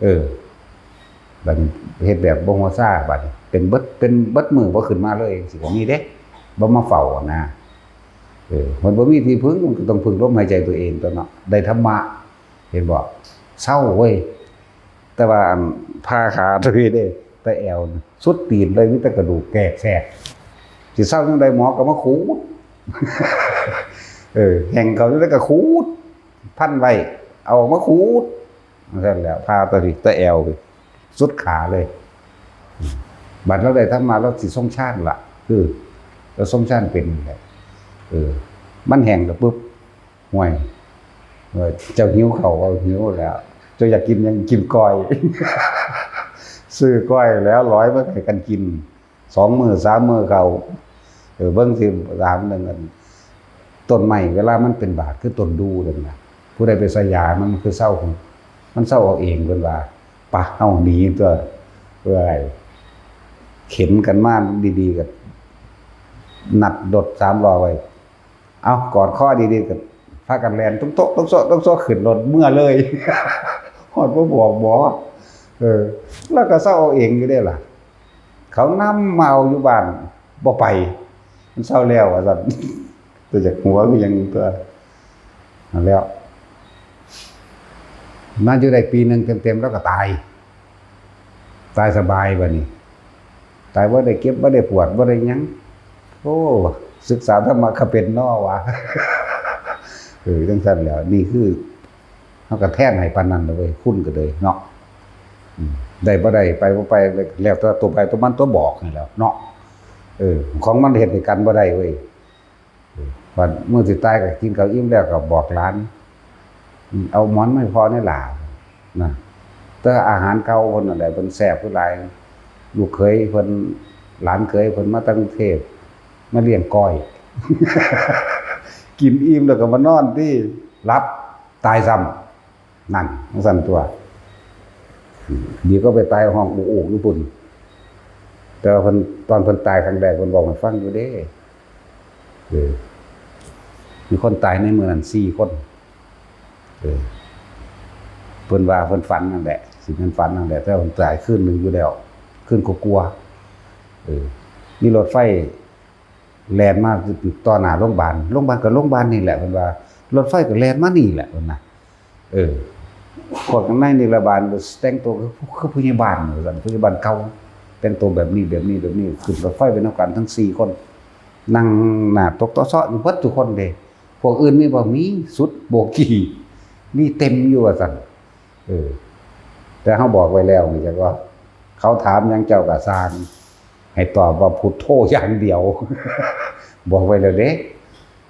เออ บัดนี้เฮ็ดแบบบ่หัวซา บัดนี้เป็นเบิด เป็นเบิดมื้อบ่ขึ้นมาเลย สิบ่มีเด้ บ่มาเฝ้านะ เออ มันบ่มีที่พึ่ง มันก็ต้องพึ่งลมหายใจตัวเองตั๊วเนาะ ได้ธรรมะ เห็นบ่ เซาเว้ย แต่ว่าอันผ่าขาตัวนี้เด้ แต่แอวสุดตีนเลย มีแต่กระดูกแกกแซก สิเซาจั่งใด หมอก็มาขูด เออ แฮ่งเขาจั่งใดก็ขูด พันไว้ เอาออกมาขูด จั่งซั้นแหล้ว ผ่าตัวนี้ แต่แอว สุดขาเลย บัดลาวได้ธรรมะ ลาวสิทรงฌานล่ะ คือ ลาวทรงฌานเป็นนี่แหละ เออ มันแฮ่งแล้วปุ๊บ ห่วย เออ เจ้าหิวข้าว เว้าหิวแล้ว เจ้าอยากกินหยัง กินก้อย ซื้อก้อยแล้วหลอยมาให้กันกิน สองมื้อสามมื้อเข้า เออ เบิ่งสิถามเรื่องอัน ต้นไม้เวลามันเป็นบาดคือต้นดู่นั่นน่ะ ผู้ใดไปใส่ยามันคือเซา มันเซาเอาเองเพิ่นว่า ปะ เฮาหนีตั๊ว เอ้ย เข็นกันมาดีๆ ก็นัดรถสามล้อไว้ เอากอดคอดีๆ ก็พากันแล่นตุ้งโต๊ะตุ้งโซะตุ้งโซะขึ้นรถเมือเลย ฮอดบ่บอกหมอ เออ ลาวก็เซาเอาเองอยู่เด้ล่ะ เขานำมาเอาอยู่บ้าน บ่ไป มันเซาแล้วว่าซั่น แต่อยากหัวคือหยังตั๊ว นั่นแหล้ว มาอยู่ได้ปีหนึ่งเต็มๆ ลาวก็ตาย ตายสบายบัดนี้ ตายบ่ได้เจ็บ บ่ได้ปวด บ่ได้หยัง โอ้ ศึกษาธรรมะก็เป็นน้อวะ เออ จั่งซั้นแหล้ว นี่คือ เฮาก็แทนให้ปานนั้นเด้อเว้ย คุณก็เลยเนาะ อืม ได้บ่ได้ ไปบ่ไป แล้วแต่ตัวไผตัวมันตั๊วบอกนี่แหล้วเนาะ เออ ของมันเฮ็ดให้กันบ่ได้เว้ย เออ บัดมื้อสิตายก็กินข้าวอิ่มแล้วก็บอกหลาน อืม เอาหมอนมาให้พ่อแหน่ล่ะ นะ แต่อาหารเก่าเพิ่นนั่นแหละ เพิ่นแซ่บคือหลาย ลูกเขยเพิ่น หลานเขยเพิ่นมาแต่กรุงเทพฯ มาเลี้ยงก้อย กินอิ่มแล้วก็มานอนติ หลับ ตายซ้ำ นั่น จั่งซั้นตั๊ว อืม ดีก็ไปตายห้องโอกๆ อยู่พุ้น แต่ว่าเพิ่น ตอนเพิ่นตายครั้งแรกเพิ่นเว้าให้ฟังอยู่เด้ เออ มีคนตายในมื้อนั้นสี่คน เออ เพิ่นว่าเพิ่นฝันนั่นแหละ สิแม่นฝันนั่นแหละ แต่ว่าเพิ่นตายคืนหนึ่งอยู่แล้ว คืนกลัวาๆ เออ มีรถไฟ แล่นมาต่อหน้าโรงบาล โรงบาลก็โรงบาลนี่แหละ เพิ่นว่า รถไฟก็แล่นมานี่แหละ เพิ่นนะ เออ พวกในนิรบาลแต่งตัวคือ คือผู้ใหญ่บ้านว่าซั่น ผู้ใหญ่บ้านเก่า แต่งตัวแบบนี้ แบบนี้ แบบนี้ ขึ้นรถไฟไปนำกันทั้งสี่คน นั่งหน้าตกเตาะเซาะอยู่เบิดทุกคนเด้ พวกอื่นมีบ่ มีสุดโบกี้ มีเต็มอยู่ว่าซั่น เออ แต่เฮาบอกไว้แล้วนี่จักว่า เขาถามหยังเจ้าก็ซ่าง ให้ตอบว่าพุทโธอย่างเดียว บอกไว้แล้วเด้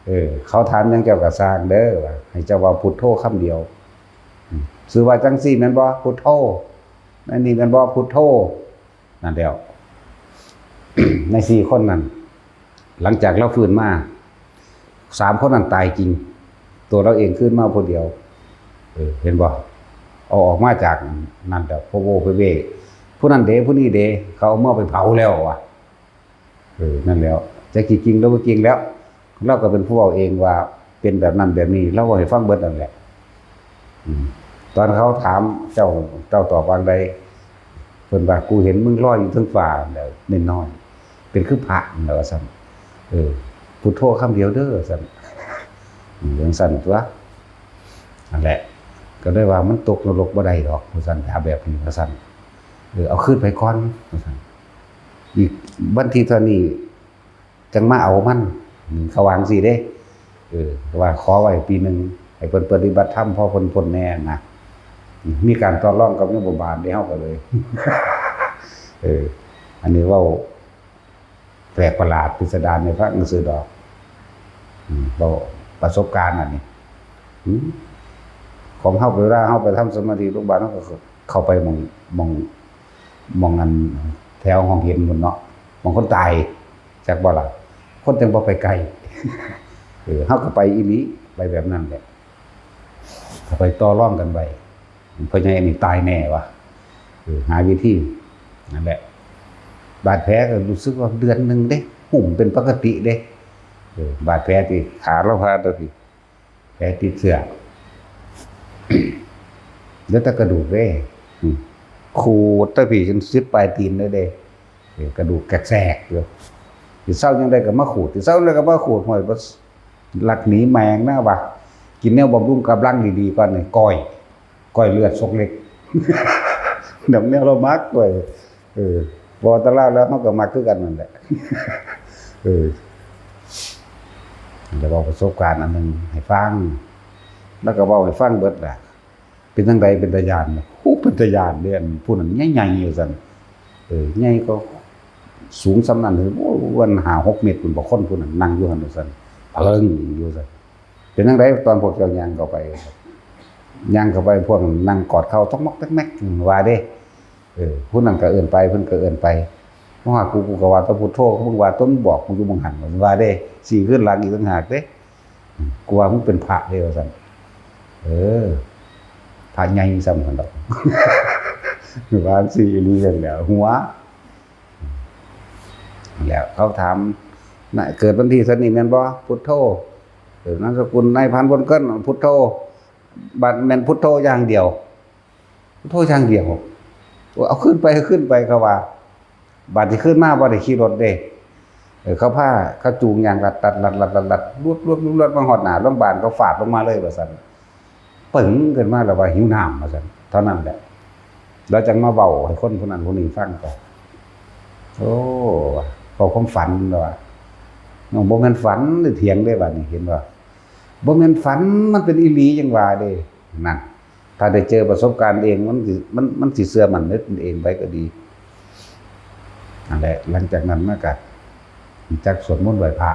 เออ เขาถามหยังเจ้าก็ซ่างเด้อ ว่าให้เจ้าว่าพุทโธคำเดียว อืม ชื่อว่าจังซี่แม่นบ่ พุทโธ อันนี้แม่นบ่ พุทโธ นั่นแล้ว ในสี่คนนั้น หลังจากลาวฟื้นมา สามคนนั้นตายจริง ตัวลาวเองคืนมาผู้เดียว เออ เห็นบ่ เอาออกมาจากนั่นแล้ว โพโวโพเว ผู้นั้นเด้ ผู้นี้เด้ เขาเอาเมือไปเผาแล้วว่ะ เออ นั่นแล้ว จักสิจริงหรือบ่จริงแล้ว ลาวก็เป็นผู้เว้าเองว่าเป็นแบบนั้นแบบนี้ ลาวเว้าให้ฟังเบิดนั่นแหละ อืม ตอนเขาถามเจ้า เจ้าตอบว่าจั่งใด เพิ่นว่า กูเห็นมึงลอยอยู่เทิงฟ้าแล้วน้อยๆ เป็นคือพระนั่นแหละว่าซั่น เออ พุทโธคำเดียวเด้อว่าซั่น อืม จั่งซั่นตั๊ว นั่นแหละ ก็เลยว่ามันตกนรกบ่ได้ดอกว่าซั่น ถ้าแบบนี้ว่าซั่น เออ เอาคืนไปก่อนว่าซั่น อีกวันที่เท่านี้ จั่งมาเอามัน อืม เขาว่าจั่งซี้เด้ เออ ว่าขอไว้ปีหนึ่ง ให้เพิ่นปฏิบัติธรรม พอเพิ่นพ้นแหน่นะ อืม มีการต่อรองกับยมบาลเด้ เฮาก็เลย เออ อันนี้เว้าแปลกประหลาดพิสดารให้ฟังซื่อดอก อืม เว้าประสบการณ์อันนี้ อืม ของเฮา เวลาเฮาไปทำสมาธิโรงบาล เฮาก็เข้าไปหม่อง หม่อง หม่องอันแถวห้องเย็นพุ้นเนาะ หม่องคนตาย จักบ่ล่ะ คนจั่งบ่ไปใกล้ เออ เฮาก็ไปอีหลี ไปแบบนั้นแหละ ก็ไปต่อรองกันไว้ พ่อใหญ่อันนี้ตายแน่วะ เออ หาวิธี นั่นแหละ บาดแผลก็รู้สึกว่าเดือนหนึ่งเด้ หุ้มเป็นปกติเด้ เออ บาดแผลที่ขาลาวพาดตัวที่ แผลติดเชื้อ เหลือแต่กระดูกเด้ อืม ขูดแต่พี้จนสุดปลายตีนเลยเด้ เออ กระดูกแกรกๆอยู่ สิเซาจั่งใดก็มาขูด สิเซาจั่งใดก็มาขูด ห้วย บ่ลักหนีแม่งนะวะ กินแนวบำรุงกำลังดีๆก่อนนี่ ก้อย ก้อยเลือดซกเล็ก ดอกแนวลาวมัก ก้อย เออ เว้าแต่ลาวแล้วเฮาก็มักคือกันนั่นแหละ เออ แล้วเว้าประสบการณ์อันหนึ่งให้ฟัง แล้วก็เว้าให้ฟังเบิดแหละ เป็นจั่งใด เป็นตาย้าน โอ้ เป็นตาย้านเด้ อันผู้นั้นใหญ่ๆว่าซั่น เออ ใหญ่ก็สูงส่ำนั้นเลย โอ้ วันห้าหกเมตรพุ้นบ่ คนผู้นั้นนั่งอยู่หั่นว่าซั่น เผิงอยู่ซั่น เป็นจั่งใดตอนพวกเจ้าย่างเข้าไป ย่างเข้าไป พวกนั้นนั่งกอดเข่าต๊อกมอกแต๊กแมกว่าเด้ เออ ผู้นั้นก็เอิ้นไป เพิ่นก็เอิ้นไป มาหากู กูก็ว่าแต่พุทโธ มึงว่าแต่ มึงบอกกูอยู่หม่องหั่น ว่าเด้ สี่คืนหลังอีกต่างหากเด้ อืม กูว่ามึงเป็นพระเด้ ว่าซั่น เออ พระใหญ่ส่ำหั่นดอก ว่าจั่งซี้อีหลีนั่นแหละ หัว แล้วเขาถาม น่ะ เกิดวันที่เท่านี้แม่นบ่ พุทโธ เออ นามสกุลนายพัน พลเกิน พุทโธ บัดแม่นพุทโธอย่างเดียว พุทโธอย่างเดียว เอาขึ้นไป เอาขึ้นไป เขาว่า บาดที่ขึ้นมาบ่ได้ขี่รถเด้ เออ เขาพา เขาจูงยางลัดๆ ลัดๆ ลัดๆ ลัดๆ ลวดๆ ลวดๆ มาฮอดหน้าโรงบาล เขาฟาดลงมาเลยว่าซั่น ปึ้งขึ้นมาแล้วว่า "หิวน้ำ" ว่าซั่น เท่านั้นแหละ แล้วจั่งมาเว้าให้คนผู้นั้นผู้นี้ฟังก็ โอ้ เว้าความฝันแล้วว่า บ่แม่นฝันหรือเถียงเด้ บาดนี้เห็นบ่ บ่แม่นฝัน มันเป็นอีหลีจั่งว่าเด้ นั่น ถ้าได้เจอประสบการณ์เอง มันสิ มัน มันสิเชื่อมั่นในตนเองไปก็ดี นั่นแหละ หลังจากนั้นมาก็รู้จักสวดมนต์ไหว้พระ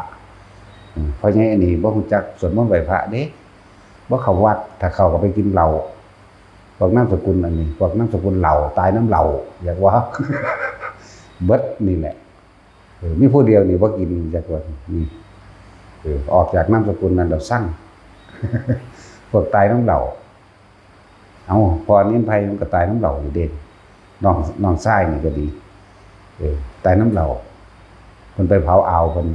อืม พ่อใหญ่อันนี้บ่รู้จักสวดมนต์ไหว้พระเด้ บ่เข้าวัด ถ้าเข้าก็ไปกินเหล้า พวกนามสกุลอันนี้ พวกนามสกุลเหล้า ตายนำเหล้า อยากว่า เบิดนี่แหละ เออ มีผู้เดียวนี่บ่กินจักวัน นี่ เออ ออกจากนามสกุลนั้นแล้วซัง พวกตายนำเหล้า เอ้า พ่อนินไพมันก็ตายนำเหล้าอยู่เด้ น้อง น้องชายนี่ก็ดี เออ ตายนำเหล้า เพิ่นไปเผาอ่าวเพิ่น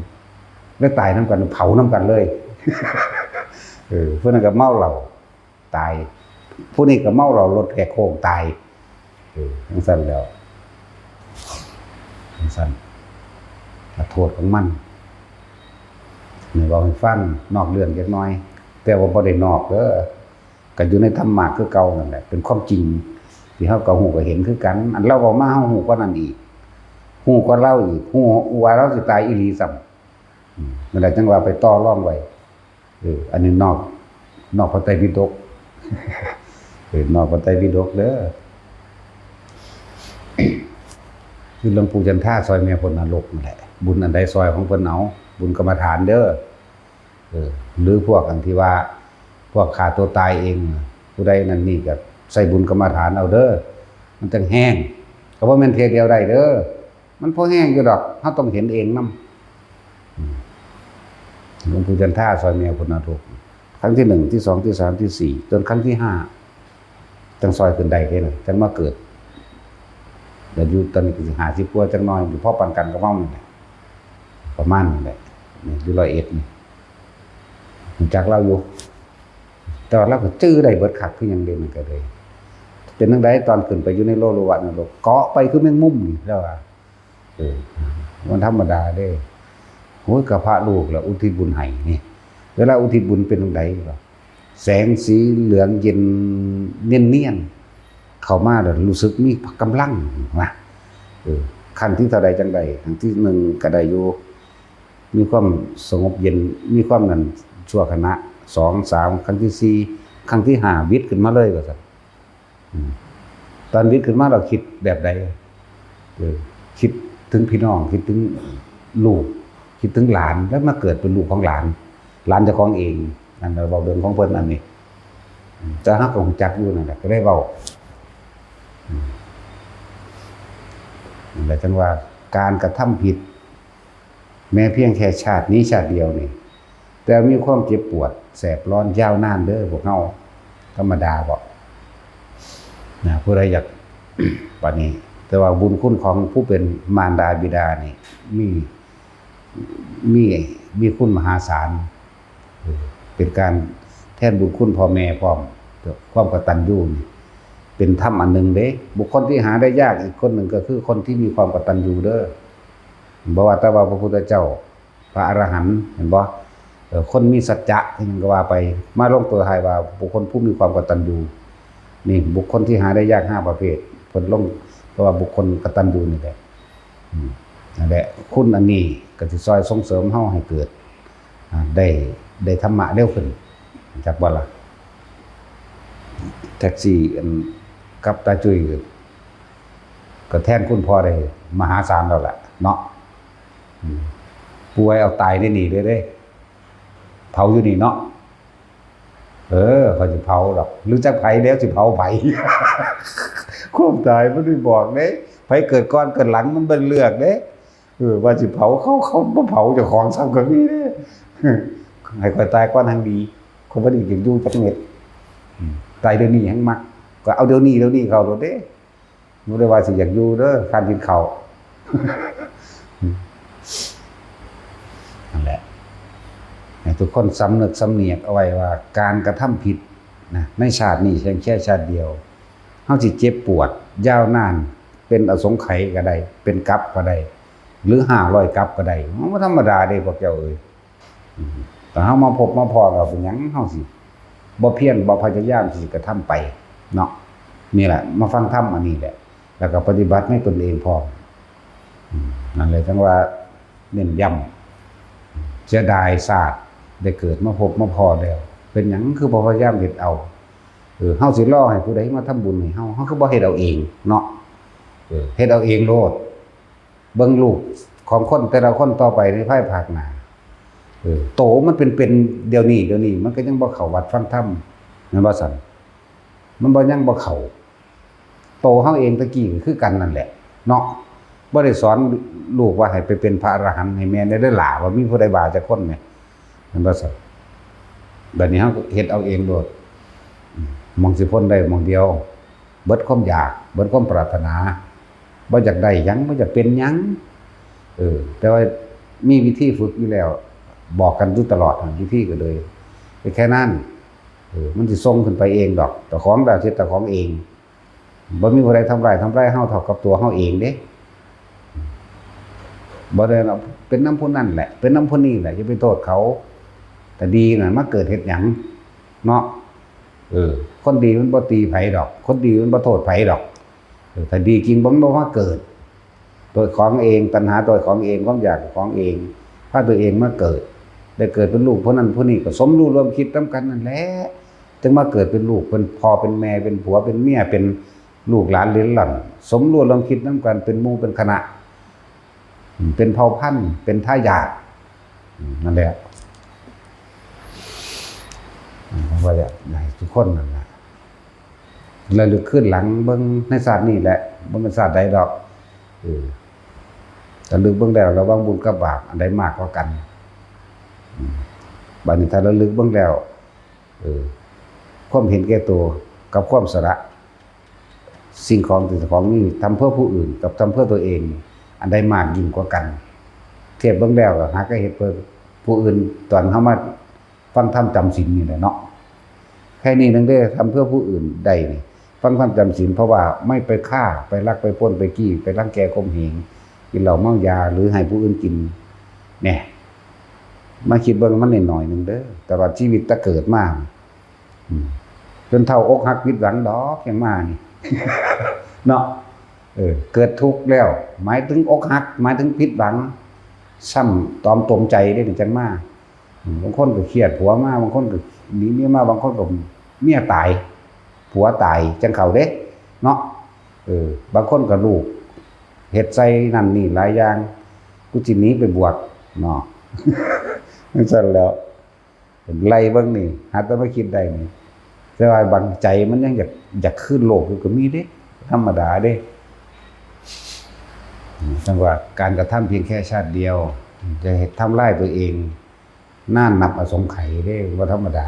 แล้วตายนำกัน เผานำกันเลย เออ เพิ่นนั้นก็เมาเหล้า ตาย ผู้นี้ก็เมาเหล้ารถแหกโค้งตาย เออ จั่งซั้นแล้ว จั่งซั้น ก็โทษของมัน นี่เว้าให้ฟังนอกเรื่องจักหน่อย แต่ว่าบ่ได้นอกเด้อ ก็อยู่ในธรรมะคือเก่านั่นแหละ เป็นความจริงที่เฮาก็ฮู้ก็เห็นคือกัน อันลาวเว้ามาเฮาฮู้กว่านั้นอีก ฮู้กว่าลาวอีก ฮู้ว่าลาวสิตายอีหลีซ้ำ อืม นั่นแหละจั่งว่าไปต่อรองไว้ เออ อันนี้นอก นอกพระไตรปิฎก เออ นอกพระไตรปิฎกเด้อ คือหลวงปู่จันทราซอยแม่พ้นนรกนั่นแหละ บุญอันใดซอยของเพิ่นเอา บุญกรรมฐานเด้อ เออ หรือพวกอันที่ว่า พวกฆ่าตัวตายเอง ผู้ใดนั่นนี่ก็ใส่บุญกรรมฐานเอาเด้อ มันจั่งแฮง ก็บ่แม่นเทื่อเดียวได้เด้อ มันพอแฮงอยู่ดอก เฮาต้องเห็นเองนำ อืม หลวงปู่จันทราซอยแม่พ้นนรก ครั้งที่หนึ่ง ที่สอง ที่สาม ที่สี่ จนครั้งที่ห้า จั่งซอยขึ้นได้แค่นั้น จั่งมาเกิด แล้วอยู่ตอนนี้ก็สิห้าสิบกว่าจักหน่อย อยู่พอปานกันกับเฮานี่แหละ ประมาณนี้แหละ นี่อยู่ร้อยเอ็ดนี่ รู้จักลาวอยู่ แต่ว่าลาวก็จื่อได้เบิดคักคือหยังเด้ มันก็เลย เป็นจั่งใดตอนขึ้นไปอยู่ในโลโลวะนรก เกาะไปคือแมงมุมนี่ ลาวว่า เออ มันธรรมดาเด้ โอ้ย ก็พระลูกล่ะ อุทิศบุญให้นี่ เวลาอุทิศบุญเป็นจั่งใดล่ะ แสงสีเหลืองเย็นเนียนๆ เข้ามาแล้วรู้สึกมีกำลังนะ เออ ขั้นที่เท่าใดจั่งใด ครั้งที่หนึ่งก็ได้อยู่ มีความสงบเย็น มีความนั่นชั่วขณะ สอง สาม ครั้งที่สี่ ครั้งที่ห้า หวิดขึ้นมาเลยว่าซั่น อืม ตอนหวิดขึ้นมาเราคิดแบบใด เออ คิดถึงพี่น้อง คิดถึงลูก คิดถึงหลาน แล้วมาเกิดเป็นลูกของหลาน หลานเจ้าของเอง นั่นเราเว้าเรื่องของเพิ่นอันนี้ อืม แต่เฮาก็รู้จักอยู่นั่นแหละ ก็ได้เว้า อืม นั่นแหละจั่งว่าการกระทำผิด แม้เพียงแค่ชาตินี้ชาติเดียวนี่ แต่มีความเจ็บปวดแสบร้อนยาวนานเด้อพวกเฮา ธรรมดาบ่ นะ ผู้ใดอยาก บัดนี้ แต่ว่าบุญคุณของผู้เป็นมารดาบิดานี่ มี มี มีคุณมหาศาล เออ เป็นการแทนบุญคุณพ่อแม่พร้อม ความกตัญญูนี่ เป็นธรรมอันหนึ่งเด้ บุคคลที่หาได้ยากอีกคนหนึ่งก็คือคนที่มีความกตัญญูเด้อ บ่ว่าแต่ว่าพระพุทธเจ้า พระอรหันต์ เห็นบ่ เอ่อ คนมีสัจจะอิหยังก็ว่าไป มาลงตัวท้ายว่าบุคคลผู้มีความกตัญญู นี่บุคคลที่หาได้ยากห้าประเภท เพิ่นลง เพราะว่าบุคคลกตัญญูนี่แหละ อืม นั่นแหละ คุณอันนี้ก็สิซอยส่งเสริมเฮาให้เกิด อ่า ได้ ได้ธรรมะเร็วขึ้น จักบ่ล่ะ แท็กซี่อันกับตาจุ้ยก็ ก็แทนคุณพ่อได้มหาศาลแล้วล่ะเนาะ อืม ป่วยเอาตายได้หนีเลยเด้ เผาอยู่นี่เนาะ เออ เขาสิเผาดอก หรือจักไผแล้วสิเผาไผ ความตายมันไม่บอกเด้ ไผเกิดก่อนเกิดหลังมันบ่เลือกเด้ เออ ว่าสิเผาเขา เขาบ่เผาเจ้าของซ้ำก็มีเด้ ให้ข้อยตายก่อนแฮงดี ข้อยบ่ได้อยากอยู่จักเม็ด อืม ตายเดี๋ยวนี้แฮงมัก ก็เอาเดี๋ยวนี้ เดี๋ยวนี้เข้าโลดเด้ บ่ได้ว่าสิอยากอยู่เด้อ ค้านกินข้าว นั่นแหละ ให้ทุกคนสำนึกสำเนียกเอาไว้ว่าการกระทำผิดนะ ในชาตินี้เพียงแค่ชาติเดียว เฮาสิเจ็บปวดยาวนาน เป็นอสงไขยก็ได้ เป็นกัปก็ได้ หรือห้าร้อยกัปก็ได้ มันบ่ธรรมดาเด้พวกเจ้าเอ้ย อืม แต่เฮามาพบมาพ้อแล้วเป็นหยังเฮาสิบ่เพียรบ่พยายามที่สิกระทำไปเนาะ นี่แหละ มาฟังธรรมอันนี้แหละ แล้วก็ปฏิบัติในตนเองพร้อม อืม นั่นแหละจั่งว่าเน้นย้ำ เสียดายชาติได้เกิดมาพบมาพ้อแล้ว เป็นหยังคือบ่พยายามเฮ็ดเอา เออ เฮาสิรอให้ผู้ใดมาทำบุญให้เฮา เฮาคือบ่เฮ็ดเอาเองเนาะ เออ เฮ็ดเอาเองโลด เบิ่งลูกของคนแต่ละคนต่อไปในภายภาคหน้า เออ โตมันเป็นๆ เดี๋ยวนี้ เดี๋ยวนี้มันก็ยังบ่เข้าวัดฟังธรรม แม่นบ่ซั่น มันบ่ ยังบ่เข้า โตเฮาเองตะกี้ก็คือกันนั่นแหละ เนาะ บ่ได้สอนลูกว่าให้ไปเป็นพระอรหันต์ให้แม่นได้เด้อหล่า ว่ามีผู้ใดว่าจักคนแหม แม่นบ่ซั่น บัดนี้เฮาก็เฮ็ดเอาเองโลด อืม หม่องสิพ้นได้หม่องเดียว เบิดความอยาก เบิดความปรารถนา บ่อยากได้หยัง บ่อยากเป็นหยัง เออ แต่ว่ามีวิธีฝึกอยู่แล้ว บอกกันอยู่ตลอดหั่น วิธีก็เลย แค่นั้น เออ มันสิส่งขึ้นไปเองดอก เจ้าของได้เฮ็ดเจ้าของเอง บ่มีผู้ใดทำร้าย ทำร้ายเฮาเท่ากับตัวเฮาเองเด้ บ่ได้เนาะ เป็นนำผู้นั้นแหละ เป็นนำผู้นี้แหละ อย่าไปโทษเขา แต่ดีน่ะ มาเกิดเฮ็ดหยัง เนาะ เออ คนดีมันบ่ตีไผดอก คนดีมันบ่โทษไผดอก เออ ถ้าดีจริงบ่ มันบ่มาเกิด ตัวของเอง ตัณหาตัวของเอง ความอยากของเอง พาตัวเองมาเกิด ได้เกิดเป็นลูกผู้นั้นผู้นี้ ก็สมรู้ร่วมคิดนำกันนั่นแหละ จึงมาเกิดเป็นลูก เป็นพ่อ เป็นแม่ เป็นผัว เป็นเมีย เป็นลูกหลานเหลนหลั่น สมรู้ร่วมคิดนำกัน เป็นหมู่เป็นคณะ อืม เป็นเผ่าพันธุ์ เป็นทายาท อืม นั่นแหละ อืม ผมว่าอยากให้ทุกคนนั่นแหละ ระลึกคืนหลังเบิ่งในชาตินี้แหละ บ่แม่นชาติใดดอก เออ ระลึกเบิ่งแล้ว ระหว่างบุญกับบาป อันใดมากกว่ากัน อืม บัดนี้ถ้าระลึกเบิ่งแล้ว เออ ความเห็นแก่ตัวกับความสละ สิ่งของที่เจ้าของมี ทำเพื่อผู้อื่นกับทำเพื่อตัวเอง อันใดมากยิ่งกว่ากัน เทียบเบิ่งแล้วก็หาก็เฮ็ดเพื่อผู้อื่น ตอนเฮามาฟังธรรมจำศีลนี่แหละเนาะ แค่นี้นึงเด้อ ทำเพื่อผู้อื่นได้นี่ ฟังธรรมจำศีล เพราะว่าไม่ไปฆ่า ไปลัก ไปปล้น ไปจี้ ไปรังแกข่มเหง กินเหล้าเมายา หรือให้ผู้อื่นกิน เนี่ย มาคิดเบิ่งมันน้อยๆนึงเด้อ ตลอดชีวิตแต่เกิดมา อืม จนเฒ่าอกหักผิดหวังดอก ยังมานี่ เนาะ เออ เกิดทุกข์แล้ว หมายถึงอกหัก หมายถึงผิดหวัง ซ้ำตอมตมใจเด้ จังมา อืม บางคนก็เครียดผัวมา บางคนก็หนีเมียมา บางคนก็เมียตาย ผัวตาย จังเข้าเด้ เนาะ เออ บางคนก็ลูก เฮ็ดใส่นั่นนี่หลายอย่าง กูสิหนีไปบวช เนาะ จังซั่นแหล้ว ไล่เบิ่งนี่ หาแต่มาคิดได้นี่ แต่ว่าบางใจมันยังอยาก อยากคืนโลกอยู่ก็มีเด้ ธรรมดาเด้ จั่งว่าการกระทำเพียงแค่ชาติเดียว จะเฮ็ดทำลายตัวเอง นานนับอสงไขยเด้ บ่ธรรมดา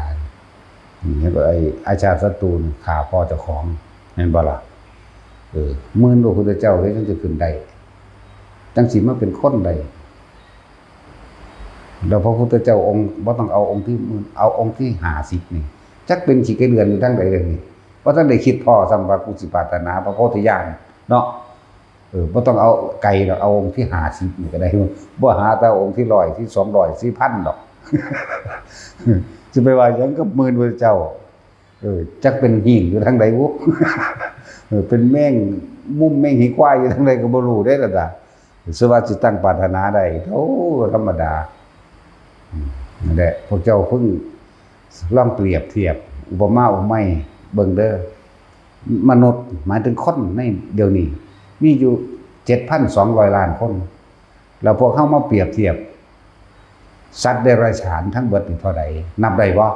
อืม เห็นบ่ ไอ้อาชาติศัตรูนี่ฆ่าพ่อเจ้าของ แม่นบ่ล่ะ เออ หมื่นพระพุทธเจ้าเด้ จั่งสิขึ้นได้ จั่งสิมาเป็นคนได้ แล้วพระพุทธเจ้าองค์ บ่ต้องเอาองค์ที่หมื่น เอาองค์ที่ห้าสิบนี่ จักเป็นขี้ไก่เดือนอยู่ทางใดเด้นี่ บ่ทันได้คิดพ้อซ้ำว่ากูสิปรารถนาพระโพธิญาณเนาะ เออ บ่ต้องเอาไกลดอก เอาองค์ที่ห้าสิบนี่ก็ได้ บ่หาแต่องค์ที่ร้อย ที่สองร้อย ที่พันดอก สิไปว่าหยังกับหมื่นพระเจ้า เออ จักเป็นหินอยู่ทางใดบุ เออ เป็นแมงมุมแมงหีควายอยู่ทางใดก็บ่รู้เด้ล่ะจ้ะ สว่าสิตั้งปรารถนาได้ โอ้ ธรรมดา อืม นั่นแหละ พวกเจ้าเพิ่งลองเปรียบเทียบ อุปมาอุปไมยเบิ่งเด้อ มนุษย์ หมายถึงคนในเดี๋ยวนี้ มีอยู่ เจ็ดพันสองร้อยล้านคน แล้วพวกเฮามาเปรียบเทียบ สัตว์เดรัจฉานทั้งเบิดนี่เท่าใด นับได้บ่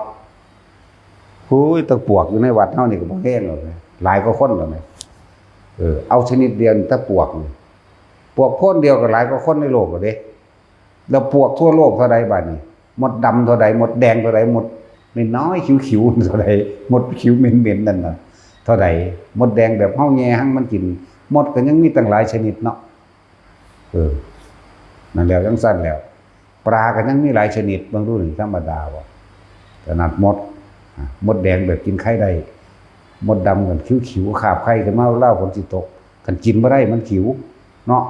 โอ้ย แต่ปวกอยู่ในวัดเฮานี่ก็บ่แฮงแล้วนะ หลายกว่าคนแล้วนะ เออ เอาชนิดเดียวนี่ แต่ปวกนี่ ปวกโพนเดียวก็หลายกว่าคนในโลกแล้วเด้ แล้วปวกทั่วโลกเท่าใดบาดนี้ มดดำเท่าใด มดแดงเท่าใด มดน้อยๆ ขิวๆ เท่าใด มดขิวเหม็นๆ นั่นน่ะ เท่าใด มดแดงแบบเฮาแย่หังมันกิน มดก็ยังมีตั้งหลายชนิดเนาะ เออ นั่นแล้วจั่งซั่นแล้ว ปลาก็ยังมีหลายชนิด เบิ่งดูนี่ ธรรมดาบ่ ขนาดมด อ่ะ มดแดงแบบกินไข่ได้ มดดำกันขิวๆ คาบไข่ขึ้นมา ลาวฝนสิตก คันกินบ่ได้มันขิว เนาะ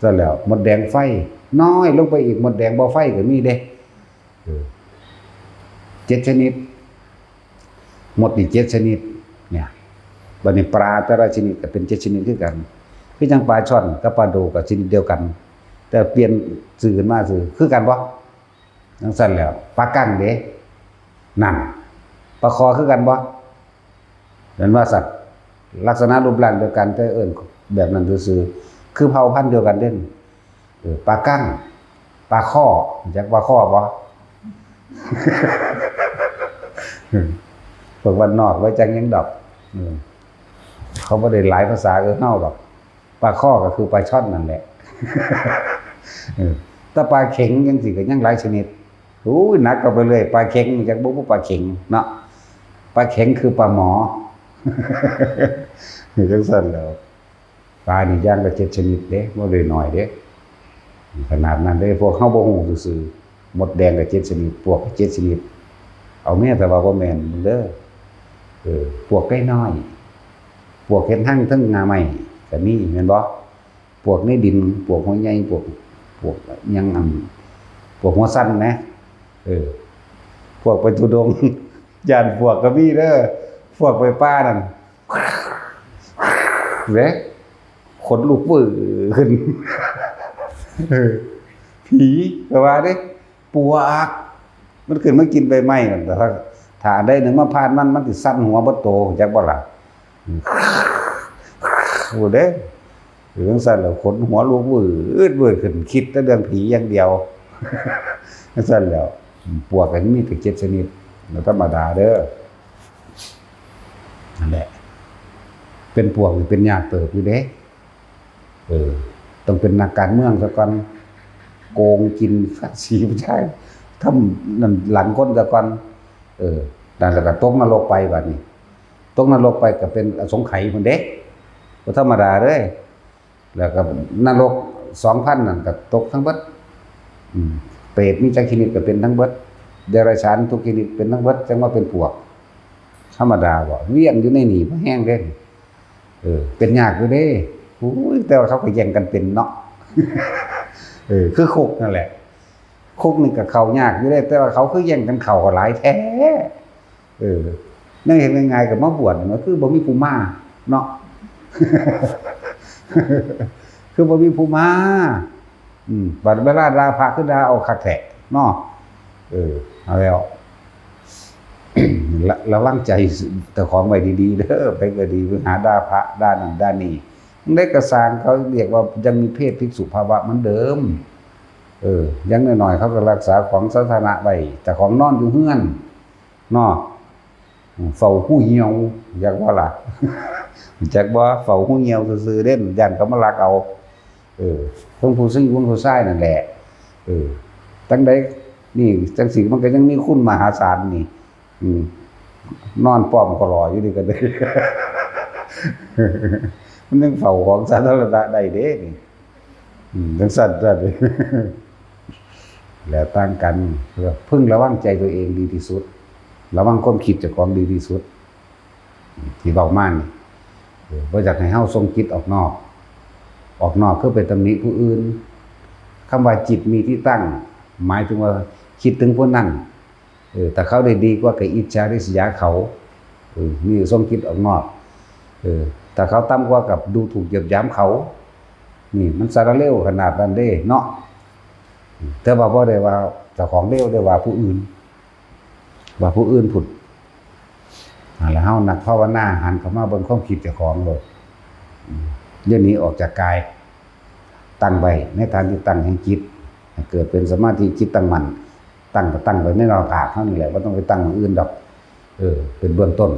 ซั่นแล้ว มดแดงไฟ น้อยลงไปอีก มดแดงบ่ไฟก็มีเด้ เออ เจ็ดชนิด มดนี่เจ็ดชนิด เนี่ย บัดนี้ปลาแต่ละชนิดก็เป็นเจ็ดชนิดคือกัน คือจั่งปลาช่อนกับปลาโดก็ชนิดเดียวกัน แต่เปลี่ยนชื่อขึ้นมาซื่อ คือกันบ่ จั่งซั่นแล้ว ปลากั้งเด้ นั่น ปลาคอคือกันบ่ เห็นว่าสัตว์ลักษณะรูปร่างเดียวกัน แต่เอิ้นแบบนั้นซื่อๆ คือเผ่าพันธุ์เดียวกันเด้ เออ ปลากั้ง ปลาข้อ รู้จักปลาข้อบ่ พวกบ้านนอกไว้จักหยังดอก เออ เขาบ่ได้หลายภาษาคือเฮาดอก ปลาข้อก็คือปลาช่อนนั่นแหละ เออ แต่ปลาเข็งจั่งซี้ก็ยังหลายชนิด โอ้ย หนักเข้าไปเรื่อย ปลาเข็ง รู้จักบ่ ปลาเข็งเนาะ ปลาเข็งคือปลาหมอ จั่งซั่นแหล้ว ปลานี่อย่างละเจ็ดชนิดเด้ บ่ได้น้อยเด้ ขนาดนั้นเด้ พวกเฮาบ่ฮู้ซื่อๆ มดแดงก็เจ็ดชนิด ปวกก็เจ็ดชนิด เอาแม่นแต่ว่าบ่แม่นเด้อ เออ ปวกไก่น้อย ปวกเฮ็ดรังเทิงง่าไม้ก็มี แม่นบ่ ปวกในดิน ปวกหอยใหญ่ ปวก พวกยังอัน พวกหัวสั้นนะ เออ พวกไปธุดงค์ ย่านพวกก็มีเด้อ พวกไปป่านั่น เด้ ขนลุกเวอร์ขึ้น เออ ผีก็ว่าเด้ ปวก มันขึ้นมากินใบไม้นั่น แต่ถ้า ถ้าอันใดหนึ่งมาผ่านมัน มันสิสั่นหัวเบิดโต จักบ่ล่ะ โอ้เด้ อยู่จังซั่นแล้ว ขนหัวลุกวืดวืดขึ้น คิดแต่เรื่องผีอย่างเดียว จังซั่นแล้ว ปวกก็มีแต่เจ็ดชนิด มันธรรมดาเด้อ นั่นแหละ เป็นปวกนี่เป็นยากเติบอยู่เด้ เออ ต้องเป็นนักการเมืองซะก่อน โกงกินภาษีประชาชน ทำนั่นหลังคนซะก่อน เออ นั่นแหละก็ตกนรกไปบัดนี้ ตกนรกไปก็เป็นอสงไขยพุ้นเด้ บ่ธรรมดาเด้ แล้วก็นรกสองพันนั่นก็ตกทั้งเบิด อืม เปรตมีจักชนิดก็เป็นทั้งเบิด เดรัจฉานทุกชนิดเป็นทั้งเบิด จั่งว่าเป็นปวก ธรรมดาบ่ เวียนอยู่ในนี่บ่แฮงเด้ เออ เป็นยากอยู่เด้ โอ้ย แต่ว่าเขาก็แย่งกันเป็นเนาะ เออ คือคุกนั่นแหละ คุกนี่ก็เข้ายากอยู่เด้ แต่ว่าเขาคือแย่งกันเข้าก็หลายแท้ เออ แนวเฮ็ดง่ายๆก็มาบวชนี่ มันคือบ่มีผู้มาเนาะ คือบ่มีผู้มา อืม บัดเวลาด่าพระคือด่าเอาคักแท้เนาะ เออ เอาแล้ว ระ- ระวังใจเจ้าของไว้ดีๆเด้อ ไปก็ดี ไปหาด่าพระด่านั่นด่านี่ จั่งใดก็ซ่าง เขาเรียกว่ายังมีเพศภิกษุภาวะเหมือนเดิม เออ อย่างน้อยๆเขาก็รักษาของสาธารณะไว้ เจ้าของนอนอยู่เฮือนเนาะ เฝ้าฮูเหี่ยว จักบ่ล่ะ จักบ่ เฝ้าฮูเหี่ยวซื่อๆเด้ ย้านเขามาลักเอา เออ ทั้งผู้หญิงทั้งผู้ชายนั่นแหละ เออ จั่งใดนี่ จั่งซี้มันก็ยังมีคุณมหาศาลนี่ อืม นอนป้อมคอลออยู่นี่ก็ได้ มันยังเฝ้าของสาธารณะได้เด้นี่ อืม จั่งซั่นตัวนี้ แล้วต่างกัน พึงระวังใจตัวเองดีที่สุด ระวังความคิดเจ้าของดีที่สุด ที่เว้ามานี่ เออ บ่อยากให้เฮาส่งจิตออกนอก ออกนอกคือไปตำหนิผู้อื่น คำว่าจิตมีที่ตั้ง หมายถึงว่าคิดถึงผู้นั้น เออ ถ้าเขาได้ดีกว่าก็อิจฉาริษยาเขา เออ นี่ส่งจิตออกนอก เออ ถ้าเขาต่ำกว่าก็ดูถูกเหยียดหยามเขา นี่มันสารเลวขนาดนั้นเด้เนาะ แต่ว่าบ่ได้ว่าเจ้าของเลว ได้ว่าผู้อื่น ว่าผู้อื่นพุ้น อ่า แล้วเฮานักภาวนาหันเข้ามาเบิ่งความคิดเจ้าของโลด อืม อย่าหนีออกจากกาย ตั้งไว้ในฐานที่ตั้งแห่งจิต ให้เกิดเป็นสมาธิจิตตั้งมั่น ตั้งก็ตั้งไว้ในหน้าผากเฮานี่แหละ บ่ต้องไปตั้งหม่องอื่นดอก เออ เป็นเบื้องต้น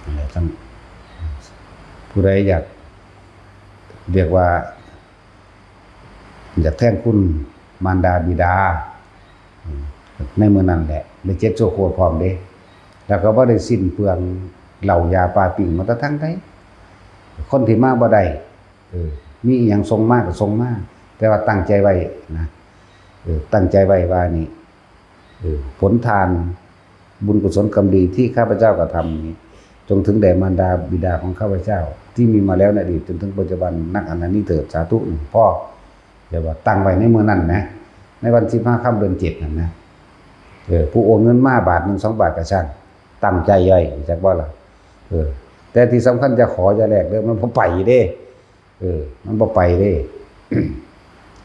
นั่นแหละ จั่ง ผู้ใดอยาก เรียกว่า อยากแทนคุณมารดาบิดา อืม ในมื้อนั้นแหละ ได้เจ็ดชั่วโคตรพร้อมเด้ แล้วก็บ่ได้สิ้นเปลืองเหล้ายาปลาปิ้งมาแต่ทางใด คนที่มาบ่ได้ เออ มีอิหยังส่งมาก็ส่งมา แต่ว่าตั้งใจไว้นะ เออ ตั้งใจไว้ว่านี่ เออ ผลทานบุญกุศลกรรมดีที่ข้าพเจ้ากระทำนี้ จงถึงแด่มารดาบิดาของข้าพเจ้า ที่มีมาแล้วในอดีตจนถึงปัจจุบันนักอันนี้เถิด สาธุ พ่อ เดี๋ยวว่าตั้งไว้ในมื้อนั้นนะ ในวันสิบห้าค่ำเดือนเจ็ดนั่นนะ เออ ผู้โอนเงินมาบาทหนึ่งสองบาทก็ช่าง ตั้งใจไว้ จักบ่ล่ะ เออ แต่ที่สำคัญจะขออย่าแลกเด้อ มันบ่ไปเด้ เออ มันบ่ไปเด้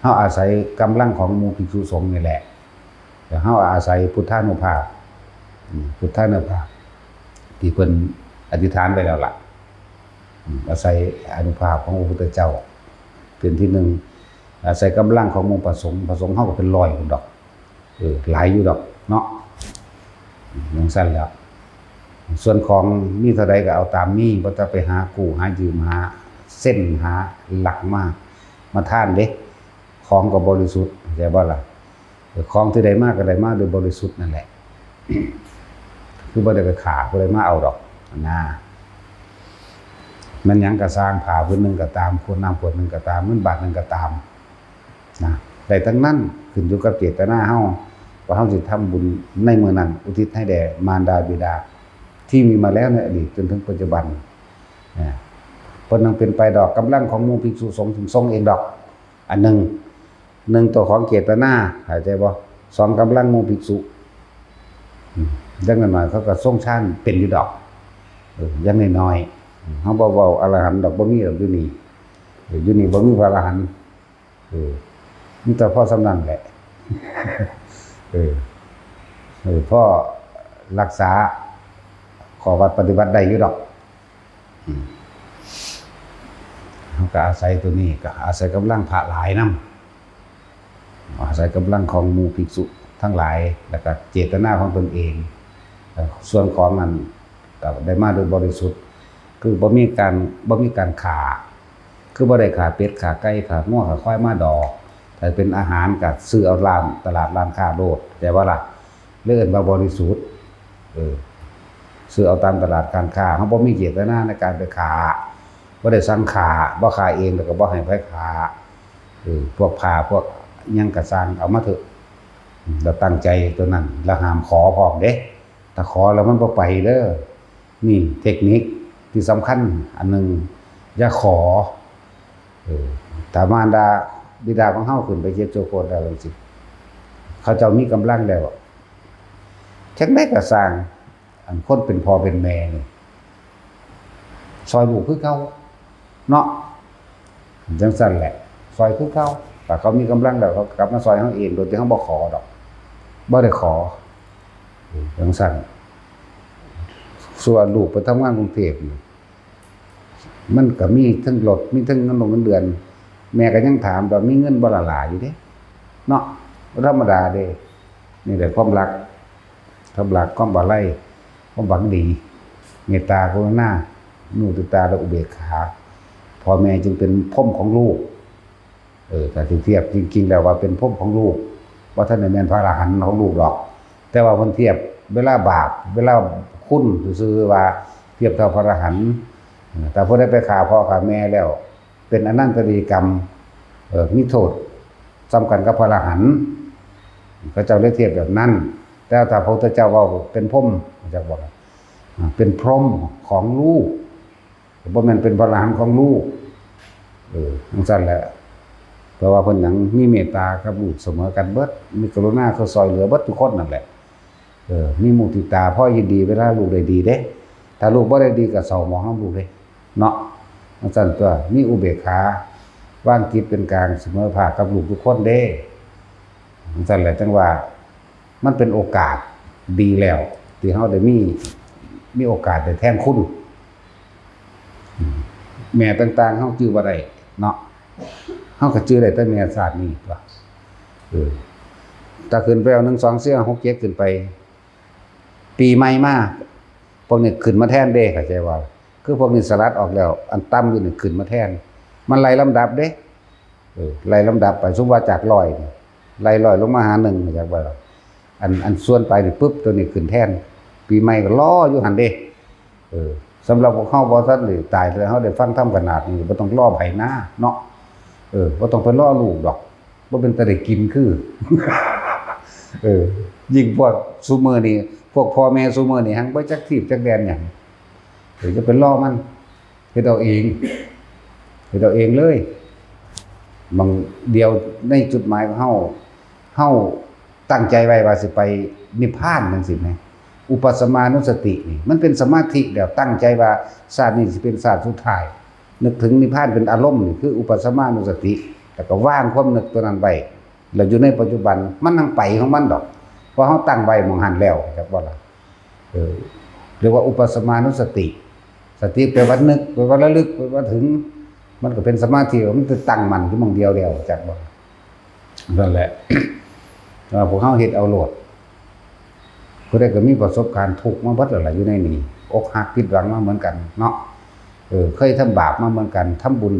เฮาอาศัยกำลังของหมู่ภิกษุสงฆ์นี่แหละ แล้วเฮาอาศัยพุทธานุภาพ อืม พุทธานุภาพ ที่เพิ่นอธิษฐานไว้แล้วล่ะ อืม อาศัยอานุภาพของพระพุทธเจ้า เป็นที่หนึ่ง อาศัยกำลังของหมู่พระสงฆ์ พระสงฆ์เฮาก็เป็นร้อยพุ้นดอก เออ หลายอยู่ดอกเนาะ จั่งซั่นแหล้ว ส่วนของมีเท่าใดก็เอาตามมี บ่ต้องไปหากู้ หายืม หาเซ็น หาลักมา มาทานเด้ ของก็บริสุทธิ์ เข้าใจบ่ล่ะ เออ ของที่ได้มาก็ได้มาโดยบริสุทธิ์นั่นแหละ คือบ่ได้ไปฆ่าผู้ใดมาเอาดอกนะ แม่นหยังก็ซ่าง ผ้าผืนหนึ่งก็ตาม ขวดน้ำขวดหนึ่งก็ตาม เงินบาทหนึ่งก็ตาม นะ ได้ทั้งนั้น ขึ้นอยู่กับเจตนาเฮา ว่าเฮาสิทำบุญในมื้อนั้น อุทิศให้แด่มารดาบิดา ที่มีมาแล้วในอดีตจนถึงปัจจุบัน นะ เพิ่นยังเป็นไปดอก กำลังของหมู่ภิกษุสงฆ์ถึงทรงเองดอก อันหนึ่ง หนึ่งตัวของเจตนา เข้าใจบ่ สองกำลังหมู่ภิกษุ อืม จักหน่อยๆ เขาก็ทรงฌานเป็นอยู่ดอก เออ อย่างน้อยๆ เฮาบ่เว้าอรหันต์ดอก บ่มีดอกอยู่นี่ เออ อยู่นี่บ่มีพระอรหันต์ เออ มีแต่พอส่ำนั้นแหละ เออ เออ พอรักษาข้อวัดปฏิบัติได้อยู่ดอก อืม เฮาก็อาศัยตัวนี้ ก็อาศัยกำลังพระหลายนำ อาศัยกำลังของหมู่ภิกษุทั้งหลาย แล้วก็เจตนาของตนเอง เอ่อ ส่วนของนั้นก็ได้มาโดยบริสุทธิ์ คือบ่มีการ บ่มีการฆ่า คือบ่ได้ฆ่าเป็ด ฆ่าไก่ ฆ่างัว ฆ่าควายมาดอก ถ้าเป็นอาหารก็ซื้อเอาร้าน ตลาดร้านค้าโลด แต่ว่าล่ะ เลยเอิ้นว่าบริสุทธิ์ เออ ซื้อเอาตามตลาดการค้า เฮาบ่มีเจตนาในการไปฆ่า บ่ได้สั่งฆ่า บ่ฆ่าเอง แล้วก็บ่ให้ไผฆ่า เออ พวกผ้า พวกหยังก็ซ่าง เอามาเถอะ อืม แล้วตั้งใจตัวนั้น แล้วห้ามขอพร้อมเด้ ถ้าขอแล้วมันบ่ไปเด้อ นี่เทคนิคที่สำคัญอันหนึ่ง อย่าขอ เออ ถ้ามารดาบิดาของเฮาขึ้นไปเฮ็ดโจโคตรแล้วจังซี่ เขาเจ้ามีกำลังแล้ว จั่งใดก็ซ่าง อันคนเป็นพ่อเป็นแม่นี่ ซ่อยลูกคือเก่า เนาะ จั่งซั้นแหละ ซ่อยคือเก่า ถ้าเขามีกำลังแล้ว เขากลับมาซ่อยเฮาเอง โดยที่เฮาบ่ขอดอก บ่ได้ขอ เออ จั่งซั้น ส่วนลูกไปทำงานกรุงเทพฯนี่ มันก็มีทั้งรถ มีทั้งเงินลงเงินเดือน แม่ก็ยังถามว่า "มีเงินบ่ล่ะหลา" อยู่เด้ เนาะ ธรรมดาเด้ นี่แหละความรัก ความรัก ความอาลัย ความหวังดี เมตตากรุณา มุทิตา และอุเบกขา พ่อแม่จึงเป็นพรหมของลูก เออ ถ้าสิเทียบจริงๆ แล้วว่าเป็นพรหมของลูก บ่ทันได้แม่นพระอรหันต์ของลูกดอก แต่ว่าเพิ่นเทียบเวลาบาป เวลาคุณซื่อๆ ว่าเทียบเท่าพระอรหันต์ เออ ถ้าผู้ใดไปฆ่าพ่อฆ่าแม่แล้ว เป็นอนันตริยกรรม เออ มีโทษส่ำกันกับพระอรหันต์ เขาเจ้าเลยเทียบแบบนั้น แต่ถ้าพระพุทธเจ้าเว้าเป็นพรหม จักบอก อ่า เป็นพรหมของลูก บ่แม่นเป็นพระอรหันต์ของลูก เออ จั่งซั้นแหละ เพราะว่าเพิ่นหยัง มีเมตตากับลูกเสมอกันเบิด มีกรุณา คือซ่อยเหลือเบิดทุกคนนั่นแหละ เออ มีมุทิตา พอยินดีเวลาลูกได้ดีเด้ ถ้าลูกบ่ได้ดีก็เศร้าหมองนำลูกเด้ เนาะ จั่งซั้นตั๊ว มีอุเบกขา วางจิตเป็นกลางเสมอภาคกับลูกทุกคนเด้ จั่งซั้นแหละ จั่งว่า มันเป็นโอกาสดีแล้ว ที่เฮาได้มี มีโอกาสได้แทนคุณ อืม แม่ต่างๆ เฮาจื่อบ่ได้เนาะ เฮาก็จื่อได้แต่แม่ชาตินี้ตั๊ว เออ ถ้าขึ้นไปเอา หนึ่ง สอง สี่ ห้า หก เจ็ด ขึ้นไป ปีใหม่มา พวกนี้ขึ้นมาแทนเด้ เข้าใจบ่ คือพวกนี้สลัดออกแล้ว อันต่ำอยู่นี่ขึ้นมาแทน มันไล่ลำดับเด้ เออ ไล่ลำดับไป สมมุติว่าจากร้อยนี่ ไล่ร้อยลงมาหาหนึ่ง เข้าใจบ่ อัน อันส่วนไปนี่ปุ๊บ ตัวนี้ขึ้นแทน ปีใหม่ก็รออยู่หั่นเด้ เออ สำหรับพวกเฮาบ่ทันได้ตาย แต่เฮาได้ฟังธรรมขนาดนี้ บ่ต้องรอไผนาเนาะ เออ บ่ต้องไปรอลูกดอก บ่เป็นตาได้กินคือ เออ ยิ่งพวกซุมื้อนี้ พวกพ่อแม่ซุมื้อนี้ หั้งบ่จักทีบจักแดนหยัง เออ จะไปรอมัน เฮ็ดเอาเอง เฮ็ดเอาเองเลย บางเดียวในจุดหมายของเฮา เฮาตั้งใจไว้ว่าสิไปนิพพานจั่งซี้แหม อุปัสสมานุสตินี่ มันเป็นสมาธิแล้ว ตั้งใจว่าชาตินี้สิเป็นชาติสุดท้าย นึกถึงนิพพานเป็นอารมณ์นี่ คืออุปัสสมานุสติ แล้วก็วางความนึกตัวนั้นไว้ แล้วอยู่ในปัจจุบัน มันจั่งไปของมันดอก เพราะเฮาตั้งไว้หม่องหั้นแล้ว จักบ่ล่ะ เออ เรียกว่าอุปัสสมานุสติ สติแปลว่านึก แปลว่าระลึก แปลว่าถึง มันก็เป็นสมาธิ มันจะตั้งมั่นอยู่หม่องเดียวแล้ว จักบ่ นั่นแหละ เออ พวกเฮาเฮ็ดเอาโลด ผู้ใดก็มีประสบการณ์ทุกข์มาเบิดแล้วล่ะ อยู่ในนี้ อกหักผิดหวังมาเหมือนกันเนาะ เออ เคยทำบาปมาเหมือนกัน ทำบุญ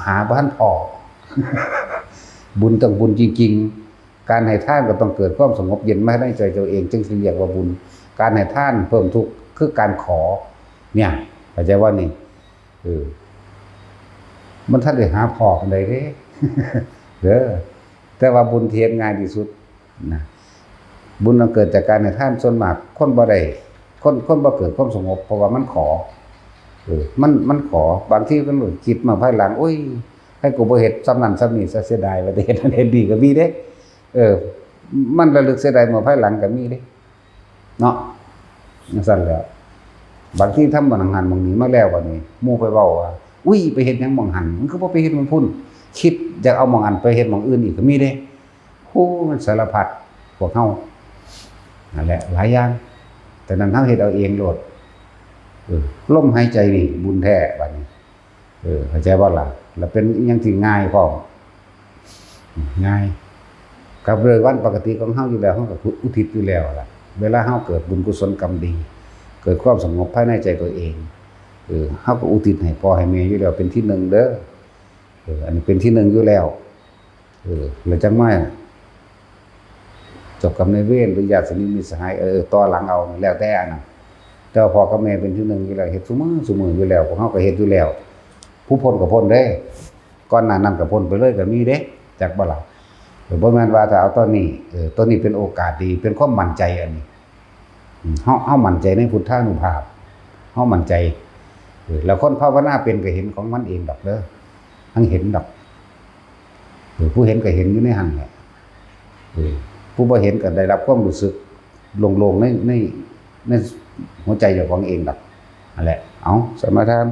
หาบ่ทันพ้อ บุญต้องบุญจริงๆ การให้ทานก็ต้องเกิดความสงบเย็นมาในใจเจ้าเอง จึงสิเรียกว่าบุญ การให้ทานเพิ่มทุกข์คือการขอ เนี่ย เข้าใจบ่นี่ เออ มันทันได้หาพ้อปานใดเด้ เด้อ แต่ว่าบุญที่เฮ็ดง่ายที่สุดนะ บุญอันเกิดจากการให้ทานส่วนมาก คนบ่ได้ คน คนบ่เกิดความสงบ เพราะว่ามันขอ เออ มัน มันขอ บางทีมันคิดมาภายหลัง โอ้ย ให้กูบ่เฮ็ดส่ำนั้นส่ำนี้ซะ เสียดาย ว่าแต่เฮ็ดนั้นเฮ็ดนี่ก็มีเด้ เออ มันระลึกเสียดายมาภายหลังก็มีเด้ เนาะ จั่งซั้นแหล้ว บางทีทำหม่องหั้นหม่องนี้มาแล้วบัดนี้ หมู่ไปเว้าว่า อุ้ย ไปเฮ็ดหยังหม่องหั้น มึงคือบ่ไปเฮ็ดหม่องพุ้น คิดอยากเอาหม่องหั้นไปเฮ็ดหม่องอื่นอีกก็มีเด้ โอ้ มันสารพัด พวกเฮา นั่นแหละ หลายอย่าง แต่นั้นเฮาเฮ็ดเอาเองโลด เออ ลมหายใจนี่บุญแท้บัดนี้ เออ เข้าใจบ่ล่ะ แล้วเป็นอิหยังที่ง่ายพร้อม ง่าย กับเรื่องวันปกติของเฮาอยู่แล้ว เฮาก็อุทิศอยู่แล้วล่ะ เวลาเฮาเกิดบุญกุศลกรรมดี เกิดความสงบภายในใจตัวเอง เออ เฮาก็อุทิศให้พ่อให้แม่อยู่แล้ว เป็นที่หนึ่งเด้อ เออ อันนี้เป็นที่หนึ่งอยู่แล้ว เออ แล้วจั่งมา เจ้ากรรมนายเวรหรือญาติสนิทมิตรสหาย เออ ต่อหลังเอา แล้วแต่อันนั้น แต่ว่าพ่อกับแม่เป็นที่หนึ่งอยู่แล้ว เฮ็ดซุมื้อซุมื้ออยู่แล้ว พวกเฮาก็เฮ็ดอยู่แล้ว ผู้พ้นก็พ้นเด้ ก่อนหน้านั้นก็พ้นไปเลยก็มีเด้ จักบ่ล่ะ เออ บ่แม่นว่าถ้าเอาตอนนี้ เออ ตอนนี้เป็นโอกาสดี เป็นความมั่นใจอันนี้ อืม เฮา เฮามั่นใจในพุทธานุภาพ เฮามั่นใจ เออ แล้วคนภาวนาเป็นก็เห็นของมันเองดอกเด้อ ทั้งเห็นดอก เออ ผู้เห็นก็เห็นอยู่ในหั่นแหละ เออ ผู้บ่เห็นก็ได้รับความรู้สึกโล่งๆใน ใน ในหัวใจเจ้าของเองดอก นั่นแหละ เอา สมาทาน